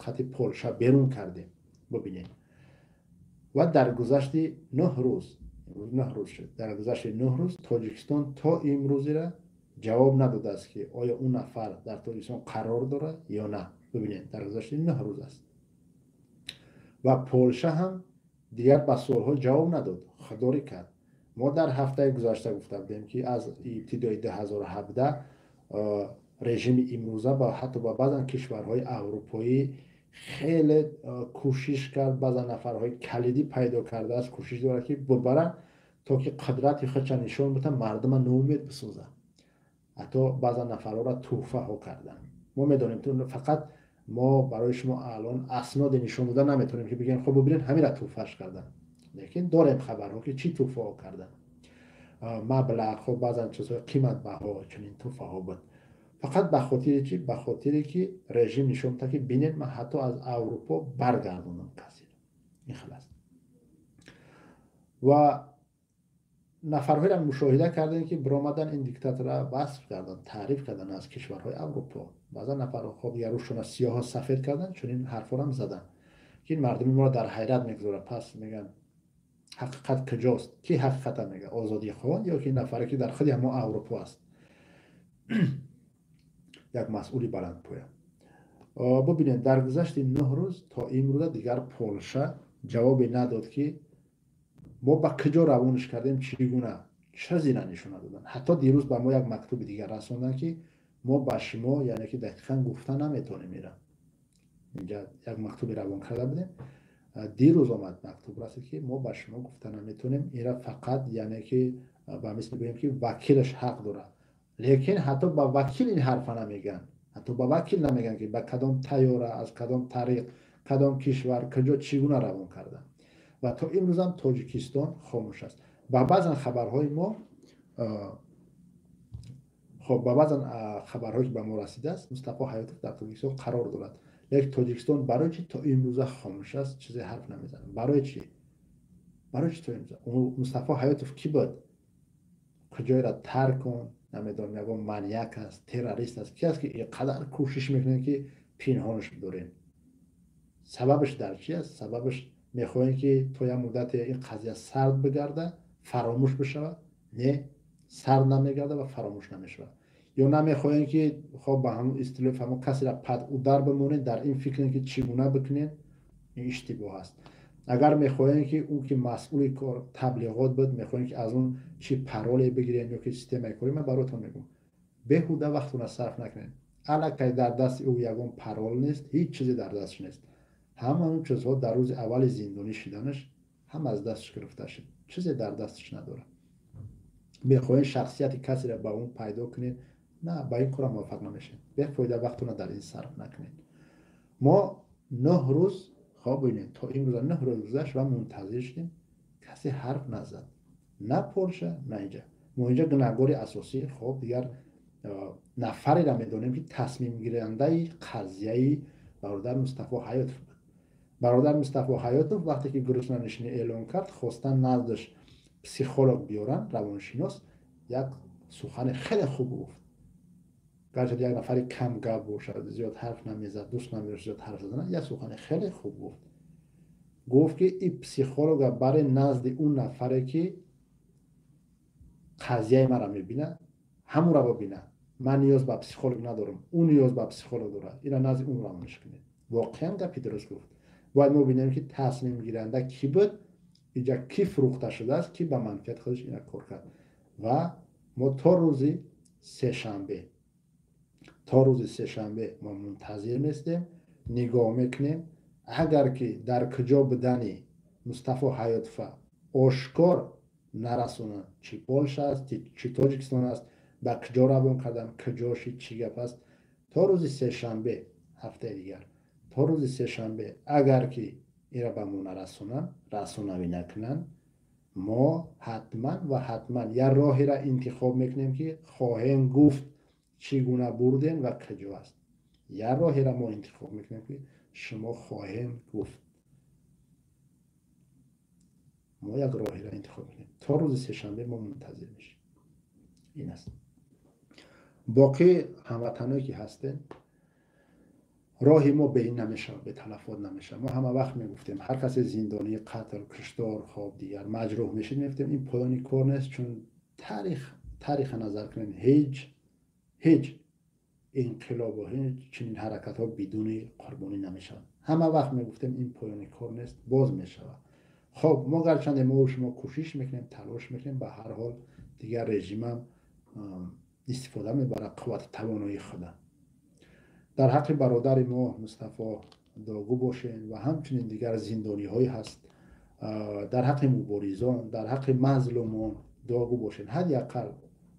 A: хати Полша берун кардем. Бубинед, ва дар гузашти 9 рӯз, 9 рӯз шуд, дар гузашти 9 рӯз Тоҷикистон то имрӯзира ҷавоб надодааст, ки оё он нафар дар Тоҷикистон қарор дорад ё на. Бубинед, дар гузашти 9 рӯз аст ва Полша ҳам дигар ба суолҳо ҷавоб надод, худдорӣ кард. Мо дар ҳафтаи гузашта гуфта будем, ки аз ибтидои 2017 режими имрӯза ба ҳатто ба баъзан кишварҳои аврупоӣ хеле кӯшиш кард, баъзан нафарҳои калидӣ пайдо кардааст, кӯшиш дорад, ки бубаранд, то ки қудрати худша нишон бидиҳанд, мардума ноумед бисозанд. Ҳатто баъзан нафарҳоро тӯҳфаҳо карданд. Мо медонем, фақат мо барои шумо алон асноде нишон дода наметавонем, ки бигӯем, хоб, бубинед, ҳамира тӯҳфаш карданд, лекин дорем хабарҳо, ки чӣ тӯҳфаҳо карданд, маблағҳо, баъзан чизҳои қиматбаҳо, чунин тӯҳфаҳо буд. Фақат ба хотири чӣ? Ба хотире ки режим нишон медиҳад, ки бинед, ман ҳатто аз Аврупо баргардондам касеро. Ин хел аст. Ва нафарҳоеро мушоҳида кардем, ки биромадан, ин диктатора васф карданд, таъриф карданд аз кишварҳои Аврупо. Баъзан нафарҳо, хоб, дигар рӯшона сиёҳо сафед карданд, чунин ҳарфҳоам заданд, ки ин мардуми моро дар ҳайрат мегузорад. Пас мегӯянд, ҳақиқат куҷост? Ки ҳақиқата мегӯяд, озодихоҳон ё ки нафаре, ки дар худи ҳамон Аврупо аст, як масъули баландпоя? Бубинед, дар гузашти 9 рӯз то имрӯза дигар Полша ҷавобе надод, ки мо ба куҷо равониш кардем, чӣ гуна, чизеро нишон надоданд. Ҳатто дирӯз ба мо як мактуби дигар расонданд, ки мо ба шумо, яъне ки дақиқан гуфта наметавонем. Ира инҷа як мактуби равон карда будем, дирӯз омад, мактуб расид, ки мо ба шумо гуфта наметавонем ира, фақат, яъне ки ба мисли гӯем, ки вакилаш ҳақ дорад. Лекин ҳатто ба вакил ин ҳарфа намегӯянд, ҳатто ба вакил намегӯянд, ки ба кадом тайёра, аз кадом тариқ, кадом кишвар, куҷо, чӣ гуна равон карданд. Ва то имрӯзам Тоҷикистон хомӯш аст. Ба баъзан хабарҳои мо, хоб, ба баъзан хабарҳое, ки ба мо расидааст, Мустафо Ҳаётов дар Тоҷикистон қарор дорад. Лекин Тоҷикистон барои чӣ то имрӯза хомӯш аст, чизе ҳарф намезанад? Барои чӣ, барои чӣ то имрӯза? Мустафо Ҳаётов кӣ буд? Куҷоеро тарк кун, намедонам, ягон маньяк аст, террорист аст, ки аст, ки қадар кӯшиш мекунем, ки пинҳонаш бидорем? Сабабаш дар чи аст? Сабабаш, мехоҳем, ки то як муддате ин қазия сард бигарда, фаромӯш бишавад? Не, сард намегарда ва фаромӯш намешавад. Ё намехоҳем, ки, хоб, ба ҳамон истилоҳи фаҳмо, касеро под удар бимонед, дар ин фикрем, ки чӣ гуна бикунем? Ин иштибоҳ аст. Агар мехоҳем, ки ӯ ки масъули кор таблиғот буд, мехоҳем, ки аз он чӣ пароле бигирем ё ки системаи кори, ман баротон мегӯм, беҳуда вақтона сарф накунед. Аллакай дар дасти ӯ ягон парол нест, ҳеҷ чизе дар дасташ нест. Ҳама он чизҳо дар рӯзи аввали зиндонӣ шиданаш ҳама аз дасташ гирифта шуд, чизе дар дасташ надорад. Мехоҳем шахсияти касеро ба он пайдо кунед? На, ба ин кора муваффақ намешавед. Бефоида вақтона дар ин сарф накунед. Мо 9 рӯз, хоб, бинед, то имрӯза 9 рӯз гузашт ва мунтазир шудем, касе ҳарф назад, на Полша, на инҷа. Мо инҷа гунаҳгори асосӣ, хоб, дигар нафареро медонем, ки тасмимгирандаи қазияи бародар Мустафо Ҳаётов буд. Бародар Мустафо Ҳаётов вақте ки гуруснанишинӣ эълон кард, хостан наздаш психолог биёранд, равоншинос. Як сухани хеле хуб гуфт. Гарчанд як нафари камгап бошад, зиёд ҳарф намезад, дӯст намедошт зиёд ҳарф задан, як сухани хеле хуб гуфт. Гуфт, ки и психолога баре назди он нафаре, ки қазияи маро мебинад, ҳамонро бибинад. Ман ниёз ба психолог надорам, ӯ ниёз ба психолог дорад, ира назди ӯ равониш кунед. Воқеан гапи дуруст гуфт. Бояд мо бинем, ки тасмимгиранда кӣ буд инҷа, кӣ фурӯхта шудааст, кӣ ба манфиати худаш ина кор кард. Ва мо то рӯзи сешанбе мо мунтазир местем, нигоҳ мекунем. Агар ки дар куҷо будани Мустафо Ҳаётова ошкор нарасонанд, чӣ Полша аст, чӣ Тоҷикистон аст, ба куҷо равон кардан, куҷо шид, чӣ гап аст, то рӯзи сешанбе, ҳафтаи дигар, то рӯзи сешанбе агар ки ира ба мо нарасонанд, расонавӣ накунанд, мо ҳатман ва ҳатман як роҳеро интихоб мекунем, ки хоҳем гуфт. Чӣ гуна бурдем ва куҷо аст? Як роҳеро мо интихоб мекунем, ки шумо хоҳем гуфт. Мо як роҳеро интихоб мекунем. То рӯзи сешанбе мо мунтазир мешем. Ин аст. Боқӣ ҳамватаное ки ҳастем, роҳи мо бе ин намешавад, бе талафот намешавад. Мо ҳама вақт мегуфтем, ҳар касе зиндонӣ, қатл, куштор, хоб дигар маҷрӯҳ мешид, мегуфтем ин поёни кор нест, чун тариха назар кунем, ҳеҷ инқилобу ҳеҷ чунин ҳаракатҳо бидуни қурбонӣ намешавад. Ҳама вақт мегуфтем ин поёни кор нест, боз мешавад. Хоб мо гарчанде мо шумо кӯшиш мекунем, талош мекунем, ба ҳар ҳол дигар режимам истифода мебарад қуввати тавоноии худа. Дар ҳаққи бародари мо Мустафо дуогӯ бошем ва ҳамчунин дигар зиндониҳое ҳаст, дар ҳаққи муборизон, дар ҳаққи мазлумон дуогӯ бошем. Ҳадди ақал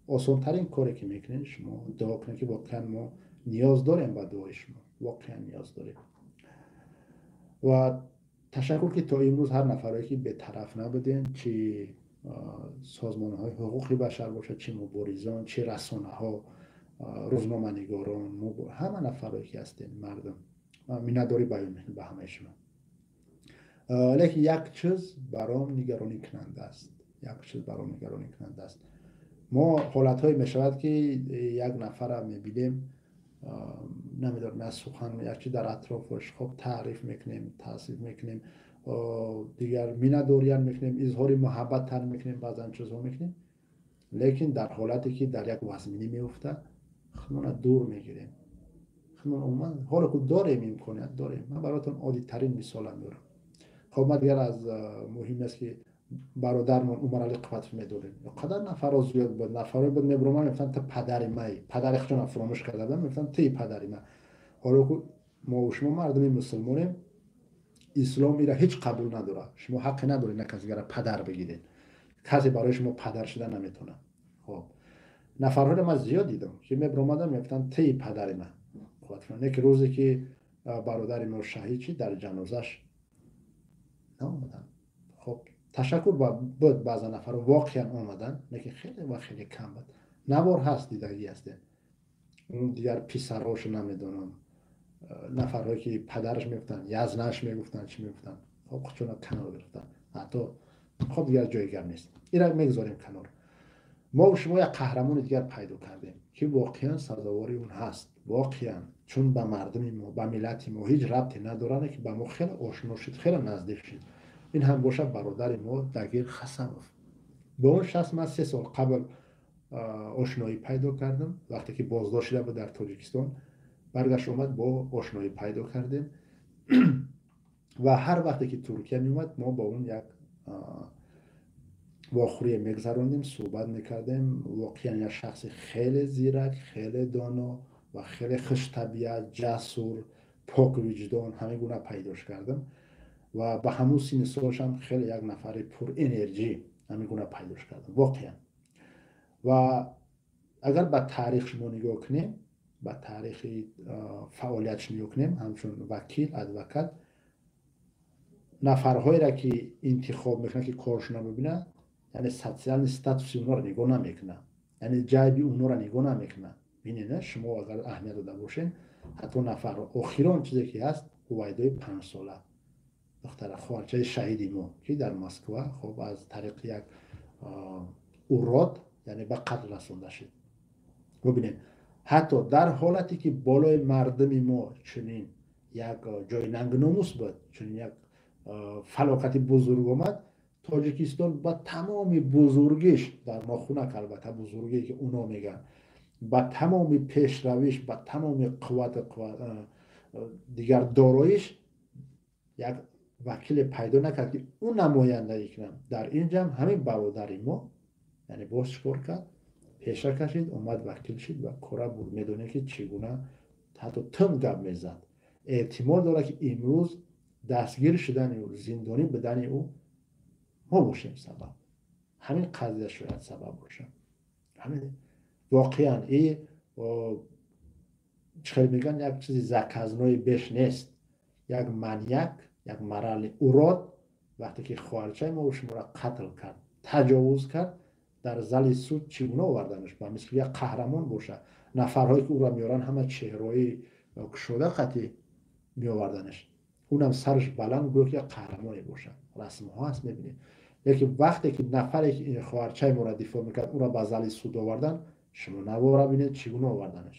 A: осонтарин коре ки мекунед, шумо дуо кунед, ки воқеан мо ниёз дорем ба дуои шумо, воқеан ниёз дорем. Ва ташаккур, ки то имрӯз ҳар нафаре ки бетараф набудем, чи созмонҳои ҳуқуқи башар бошад, чи муборизон, чи расонаҳо, рӯзноманигорон, ҳама нафарое ки ҳастем, мардум, миннатдорӣ баён мекунем ба ҳамаи шумо. Лекин як чиз баром нигаронӣ кунанда аст, як чиз баром нигаронӣ кунанда аст. Мо ҳолатҳое мешавад, ки як нафара мебинем, намедонам, аз сухан як чи дар атрофаш хоб таъриф мекунем, таъсиф мекунем, дигар миннатдориям мекунем, изҳори муҳаббаттар мекунем, баъзан чизҳо мекунем, лекин дар ҳолате ки дар як вазминӣ меуфтад, худмона дур мегирем. Худмон умуман ҳоло ку дорем, имконият дорем. Ман бароятон оддитарин мисолам меорам. Хоб ман дигар аз муҳим аст, ки бародармон Умарали Қувватов медорем. Қадар нафарро зиёд буд, нафарое буд, мебуроман, мегуфтанд ту падари май, падари худшонро фуромӯш карда буданд, мегуфтанд туи падари ман. Ҳоло ку мо шумо мардуми мусулмонем, ислом ира ҳеҷ қабул надорад. Шумо ҳаққе надоред на касигара падар бигиред, касе барои шумо падар шуда наметавонад. Хоб нафарҳоро ман зиёд дидам, ки мебиромаданд, мегуфтанд туи падари ман. Неки рӯзе ки бародари мо шаҳид шид, дар ҷанозаш наомаданд. Хоб ташаккур буд, баъза нафарҳо воқеан омаданд, лекин хеле ва хеле кам буд. Навор ҳаст, дидагӣ ҳастем. Он дигар писарҳошо намедонам, нафарҳое ки падараш мегуфтанд, язнаш мегуфтанд, чӣ мегуфтанд, хоб худшона канор гирифтанд. Ҳатто хоб дигар ҷои гап нест, ира мегузорем канор. Мо шумо як қаҳрамони дигар пайдо кардем, ки воқеан сазовори он ҳаст, воқеан, чун ба мардуми мо, ба миллати мо ҳеҷ рабте надорад, ки ба мо хеле ошно шуд, хеле наздик шуд. Ин ҳам бошад бародари мо Дагир Хасанов. Бо он шахс ман 3 сол қабл ошноӣ пайдо кардам, вақте ки боздошт шуда буд дар Тоҷикистон, баргашт омад, бо ошноӣ пайдо кардем ва ҳар вақте ки Туркия меомад, мо бо он як вохӯрие мегузарондем, суҳбат мекардем. Воқеан як шахси хеле зирак, хеле доно ва хеле хуштабиат, ҷасур, поквиҷдон ҳамин гуна пайдош кардам ва ба ҳамун синни солашам хеле як нафари пурэнерҷӣ ҳамин гуна пайдош кардам воқеан. Ва агар ба таърих шумо нигоҳ кунем, ба таърихи фаъолиятш нигоҳ кунем, ҳамчун вакил, адвокат, нафарҳоеро ки интихоб мекунад, ки коршона бибинад, яъне социальный статуси онҳоро нигоҳ намекунад, яъне ҷайби онҳоро нигоҳ намекунад. Бинед, шумо агар аҳамият дода бошед, ҳатто нафар охирон чизе ки ҳаст, Ҳувайдои 5-сола, духтара хоҳарчаи шаҳиди мо, ки дар Москва хоб аз тариқи як урод, яъне ба қатл расонда шуд. Бубинед, ҳатто дар ҳолате ки болои мардуми мо чунин як ҷои нангу номус буд, чунин як фалокати бузург омад, Тоҷикистон ба тамоми бузургиш, дар нохунак албатта бузургие ки уно мегӯянд, ба тамоми пешравиш, ба тамоми қуввати дигар дороиш як вакиле пайдо накард, ки ӯ намояндагӣ кунад. Дар ин ҷамъ ҳамин бародари мо, яъне боз чӣ кор кард? Пеша кашид, омад, вакил шид ва кора бурд. Медонед, ки чӣ гуна ҳатто тун гап мезад. Эҳтимол дорад, ки имрӯз дастгир шудани ӯ, зиндонӣ будани ӯ мо бошем сабаб. Ҳамин қазия шояд сабаб бошад. Ҳамин воқеан и чӣ хел мегӯянд, як чизи заказной беш нест. Як маньяк, як моральный урод, вақте ки хоҳарчаи мо шуморо қатл кард, таҷовуз кард, Дар зали суд чӣ гуна оварданаш, ба мисли як қаҳрамон боша. Нафарҳое ки ӯро меоранд, ҳама чеҳраҳои кушода қатӣ меоварданаш, унам сараш баланд, гӯё ки як қаҳрамоне боша. Расмҳо ҳаст, мебинед. Лекин вақте ки нафаре ки ин хоҳарчаи моро дифоъ мекард, ӯро ба зали суд овардан, шумо навора бинед, чӣ гуна оварданаш.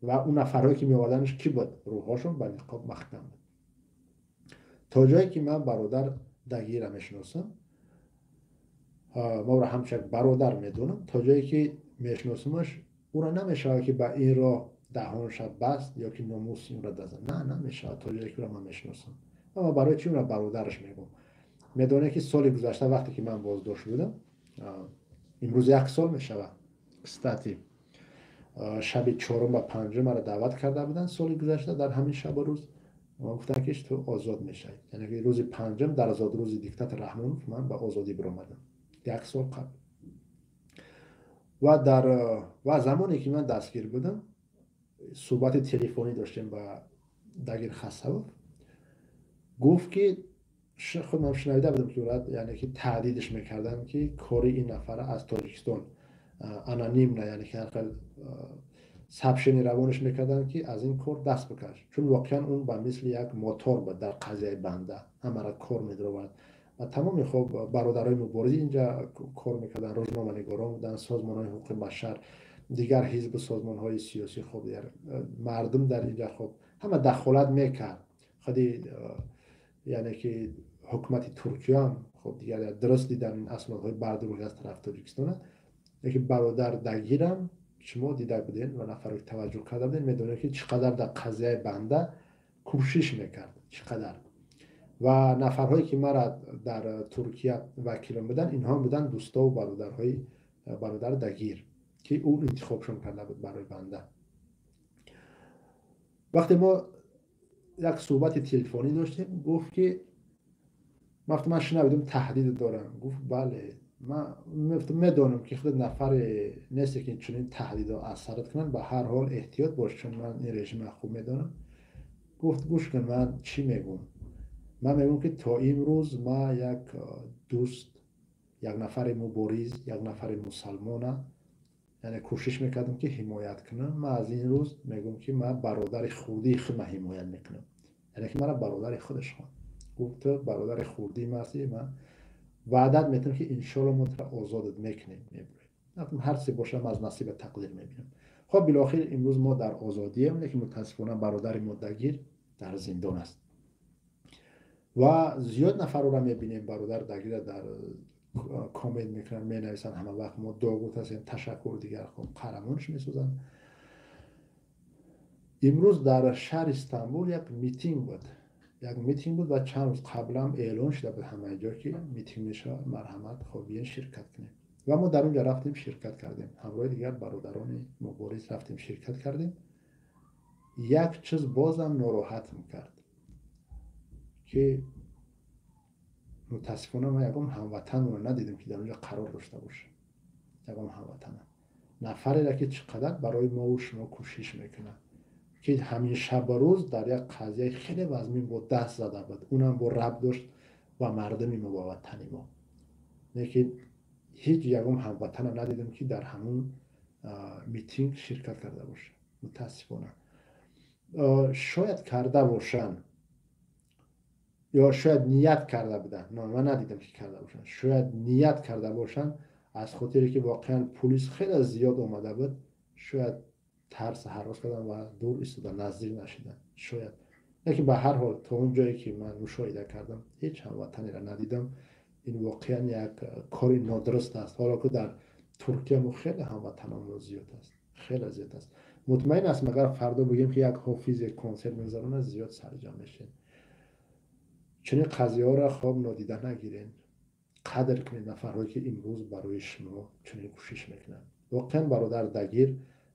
A: Ва он нафарҳое ки меоварданаш, кӣ буд? Рӯҳҳошон ба ниқоб маҳкам буд. То ҷое ки ман бародар Дагира мешиносам, ма ӯро ҳамчун як бародар медонам, то ҷое ки мешиносамаш, ӯро намешавад ки ба ин роҳ даҳонша баст ё ки номуси ӯро дазад. На, намешавад, то ҷое ки ӯро ман мешиносам. Ама барои чӣ ӯро бародараш мегӯм? Медонед ки соли гузашта, вақте ки ман боздошт будам, имрӯз як сол мешавад, кстати, шаби чорум ва панҷум маро даъват карда буданд. Соли гузашта дар ҳамин шабу рӯз гуфтанд, ки ту озод мешавӣ. Яъне ки рӯзи панҷум, дар зодрӯзи диктатор Раҳмонов, ман ба озодӣ биромадам як сол қабл. Ва дар ва замоне ки ман дастгир будам, суҳбати телефонӣ доштем ба Дагир Хасавов. Гуфт ки худам шунавида будам, ки яъне ки таҳдидаш мекарданд, ки кори ин нафара аз Тоҷикистон анонимно, яъне ки ҳар хел сообщение равонаш мекарданд, ки аз ин кор даст бикаш, чун воқеан он ба мисли як мотор буд дар қазияи банда, ҳамаро кор медаровард. Ва тамоми хоб бародарои муборизи инҷа кор мекарданд, рӯзноманигорон буданд, созмонҳои ҳуқуқи башар, дигар ҳизбу созмонҳои сиёсӣ, хоб мардум дар инҷа хоб ҳама дахолат мекард. Худи яъне ки ҳукумати Туркияам хоб дигар дуруст дидан ин аснодҳои бардурӯғи аз тарафи Тоҷикистона. Лекин бародар Дагирам шумо дида будем ва нафаре ки таваҷҷӯҳ карда будем, медонед, ки чӣ қадар дар қазияи банда кӯшиш мекард, чӣ қадар. Ва нафарҳое ки мара дар Туркия вакилон буданд, инҳо буданд дӯстову бародарҳои бародар Дагир, ки ӯ интихобшон карда буд барои банда. Вақте мо як суҳбати телефонӣ доштем, гуфт ки ман шунавидам, таҳдид дорам. Гуфт: «Бале, ман медонам, ки худат нафаре несте, ки чунин таҳдидо аз сарат кунанд. Ба ҳар ҳол эҳтиёт бош, чун ман ин режима хуб медонам». Гуфт: «Гӯш кун, ман чӣ мегӯм. Ман мегӯм, ки то имрӯз ман як дӯст, як нафари мубориз, як нафари мусалмона, яъне кӯшиш мекардам, ки ҳимоят кунам. Ман аз ин рӯз мегӯм, ки ман бародари хурдии худма ҳимоят мекунам». Яъне ки мара бародари худаш хонд. Гуфт: «Ту бародари хурдии ман ҳастӣ, ман ваъдат метавам, ки иншоалло мо тура озодат мекунем, мебурем. Ҳар чизе бошам, аз насиба тақдир мебинам». Хоб, билохир имрӯз мо дар озодием, лекин мутаассифона бародари мо Дагир дар зиндон аст. Ва зиёд нафарро мебинем, бародар Дагира дар коммент мекунанд, менависанд: «Ҳама вақт мо догут ҳастем, ташаккур», дигар хоб қаҳрамонш месозанд. Имрӯз дар шаҳри Истанбул як митинг буд, як митинг буд ва чанд рӯз қаблам эълон шуда буд ҳамаи ҷо, ки митинг мешавад, марҳамат, хоб биён, ширкат кунем. Ва мо дар он ҷо рафтем, ширкат кардем, ҳамроҳи дигар бародарони мубориз рафтем, ширкат кардем. Як чиз бозам нороҳатм кард, ки мутаассифона ман ягон ҳамватанро надидам, ки дар он ҷо қарор дошта бошад. Ягон ҳамватана, нафареро, ки чӣ қадар барои мову шумо кӯшиш мекунад, ки ҳамин шабу рӯз дар як қазияи хеле вазмин бо даст зада буд, унам бо рабт дошт ба мардуми мо, ба ватани мо. Лекин ҳеҷ ягон ҳамватана надидам, ки дар ҳамун митинг ширкат карда бошад. Мутаассифона, шояд карда бошанд ё шояд ният карда буданд. Ман надидам, ки карда бошанд. Шояд ният карда бошанд, аз хотире ки воқеан пулис хеле зиёд омада буд, шояд тарс ҳарос кардан ва дур истода, наздик нашидан шояд. Лекин ба ҳар ҳол, то он ҷое ки ман мушоҳида кардам, ҳеҷ ҳамватанеро надидам. Ин воқеан як кори нодуруст аст, ҳоло ки дар Туркия мо хеле ҳамватанонмо зиёд аст, хеле зиёд аст. Мутмаин астам, агар фардо бигӯем, ки як ҳофизе консерт мегузаронад, зиёд сарҷамъ мешавем. Чунин қазияҳоро хоб нодида нагиред, қадр кунед нафарҳое, ки имрӯз барои шумо чунин кӯшиш мекунанд. Воқеан бародар Дагир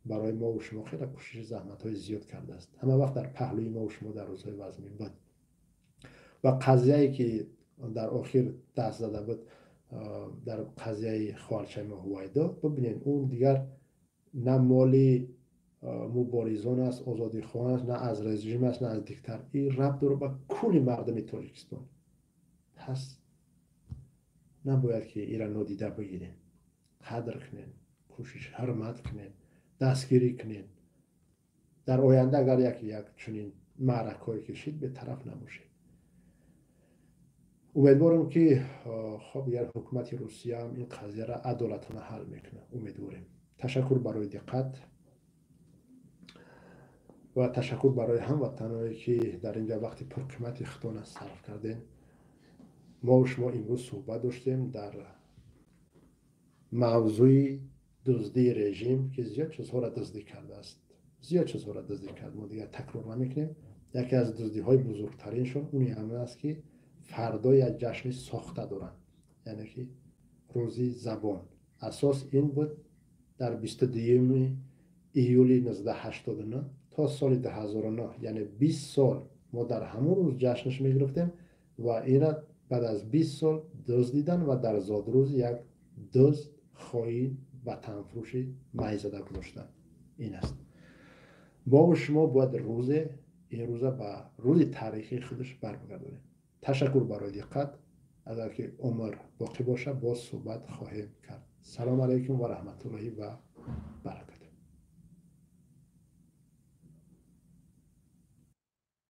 A: барои мову шумо хеле кӯшиши заҳматҳои зиёд кардааст, ҳама вақт дар паҳлӯи мову шумо дар рӯзҳои вазмин буд. Ва қазияе ки дар охир даст зада буд, дар қазияи хоҳарчаи мо Ҳувайдо, бибинед, он дигар на моли муборизон аст, озодихоҳон аст, на аз режим аст, на аз диктатор. Ин рабт дорад ба кулли мардуми Тоҷикистон. Пас набояд, ки ира нодида бигирем. Қадр кунед, кӯшиш, ҳурмат кунед, дастгирӣ кунед. Дар оянда агар як чунин маъракаҳое кишид, бетараф набошед. Умедворам, ки хоб дигар ҳукумати Русияам ин қазияро адолатона ҳал мекунад. Умедворем. Ташаккур барои диққат ва ташаккур барои ҳамватаное, ки дар инҷа вақти пурқимати худтона сарф кардем. Мо шумо имрӯз суҳбат доштем дар мавзӯи дуздии режим, ки зиёд чизҳоро дуздӣ кардааст, зиёд чизҳоро дуздӣ кард. Мо дигар такрор намекунем. Яке аз дуздиҳои бузургтариншон уни ҳамин аст, ки фардо як ҷашни сохта доранд, яъне ки рӯзи забон. Асос ин буд: дар 22 июли 1989 то соли 2009, яъне 20 сол мо дар ҳамон рӯз ҷашнаш мегирифтем ва ина баъд аз 20 сол дуздидан ва дар зодрӯзи як дузд, хоин, ватанфурӯши майзада гузоштанд. Ин аст. Мову шумо бояд рӯзе ин рӯза ба рӯзи таърихии худаш бармегардонем. Ташаккур барои диққат. Агар ки умр боқӣ бошад, боз суҳбат хоҳем кард. Салому алайкум ва раҳматуллоҳи ва баракатуҳ.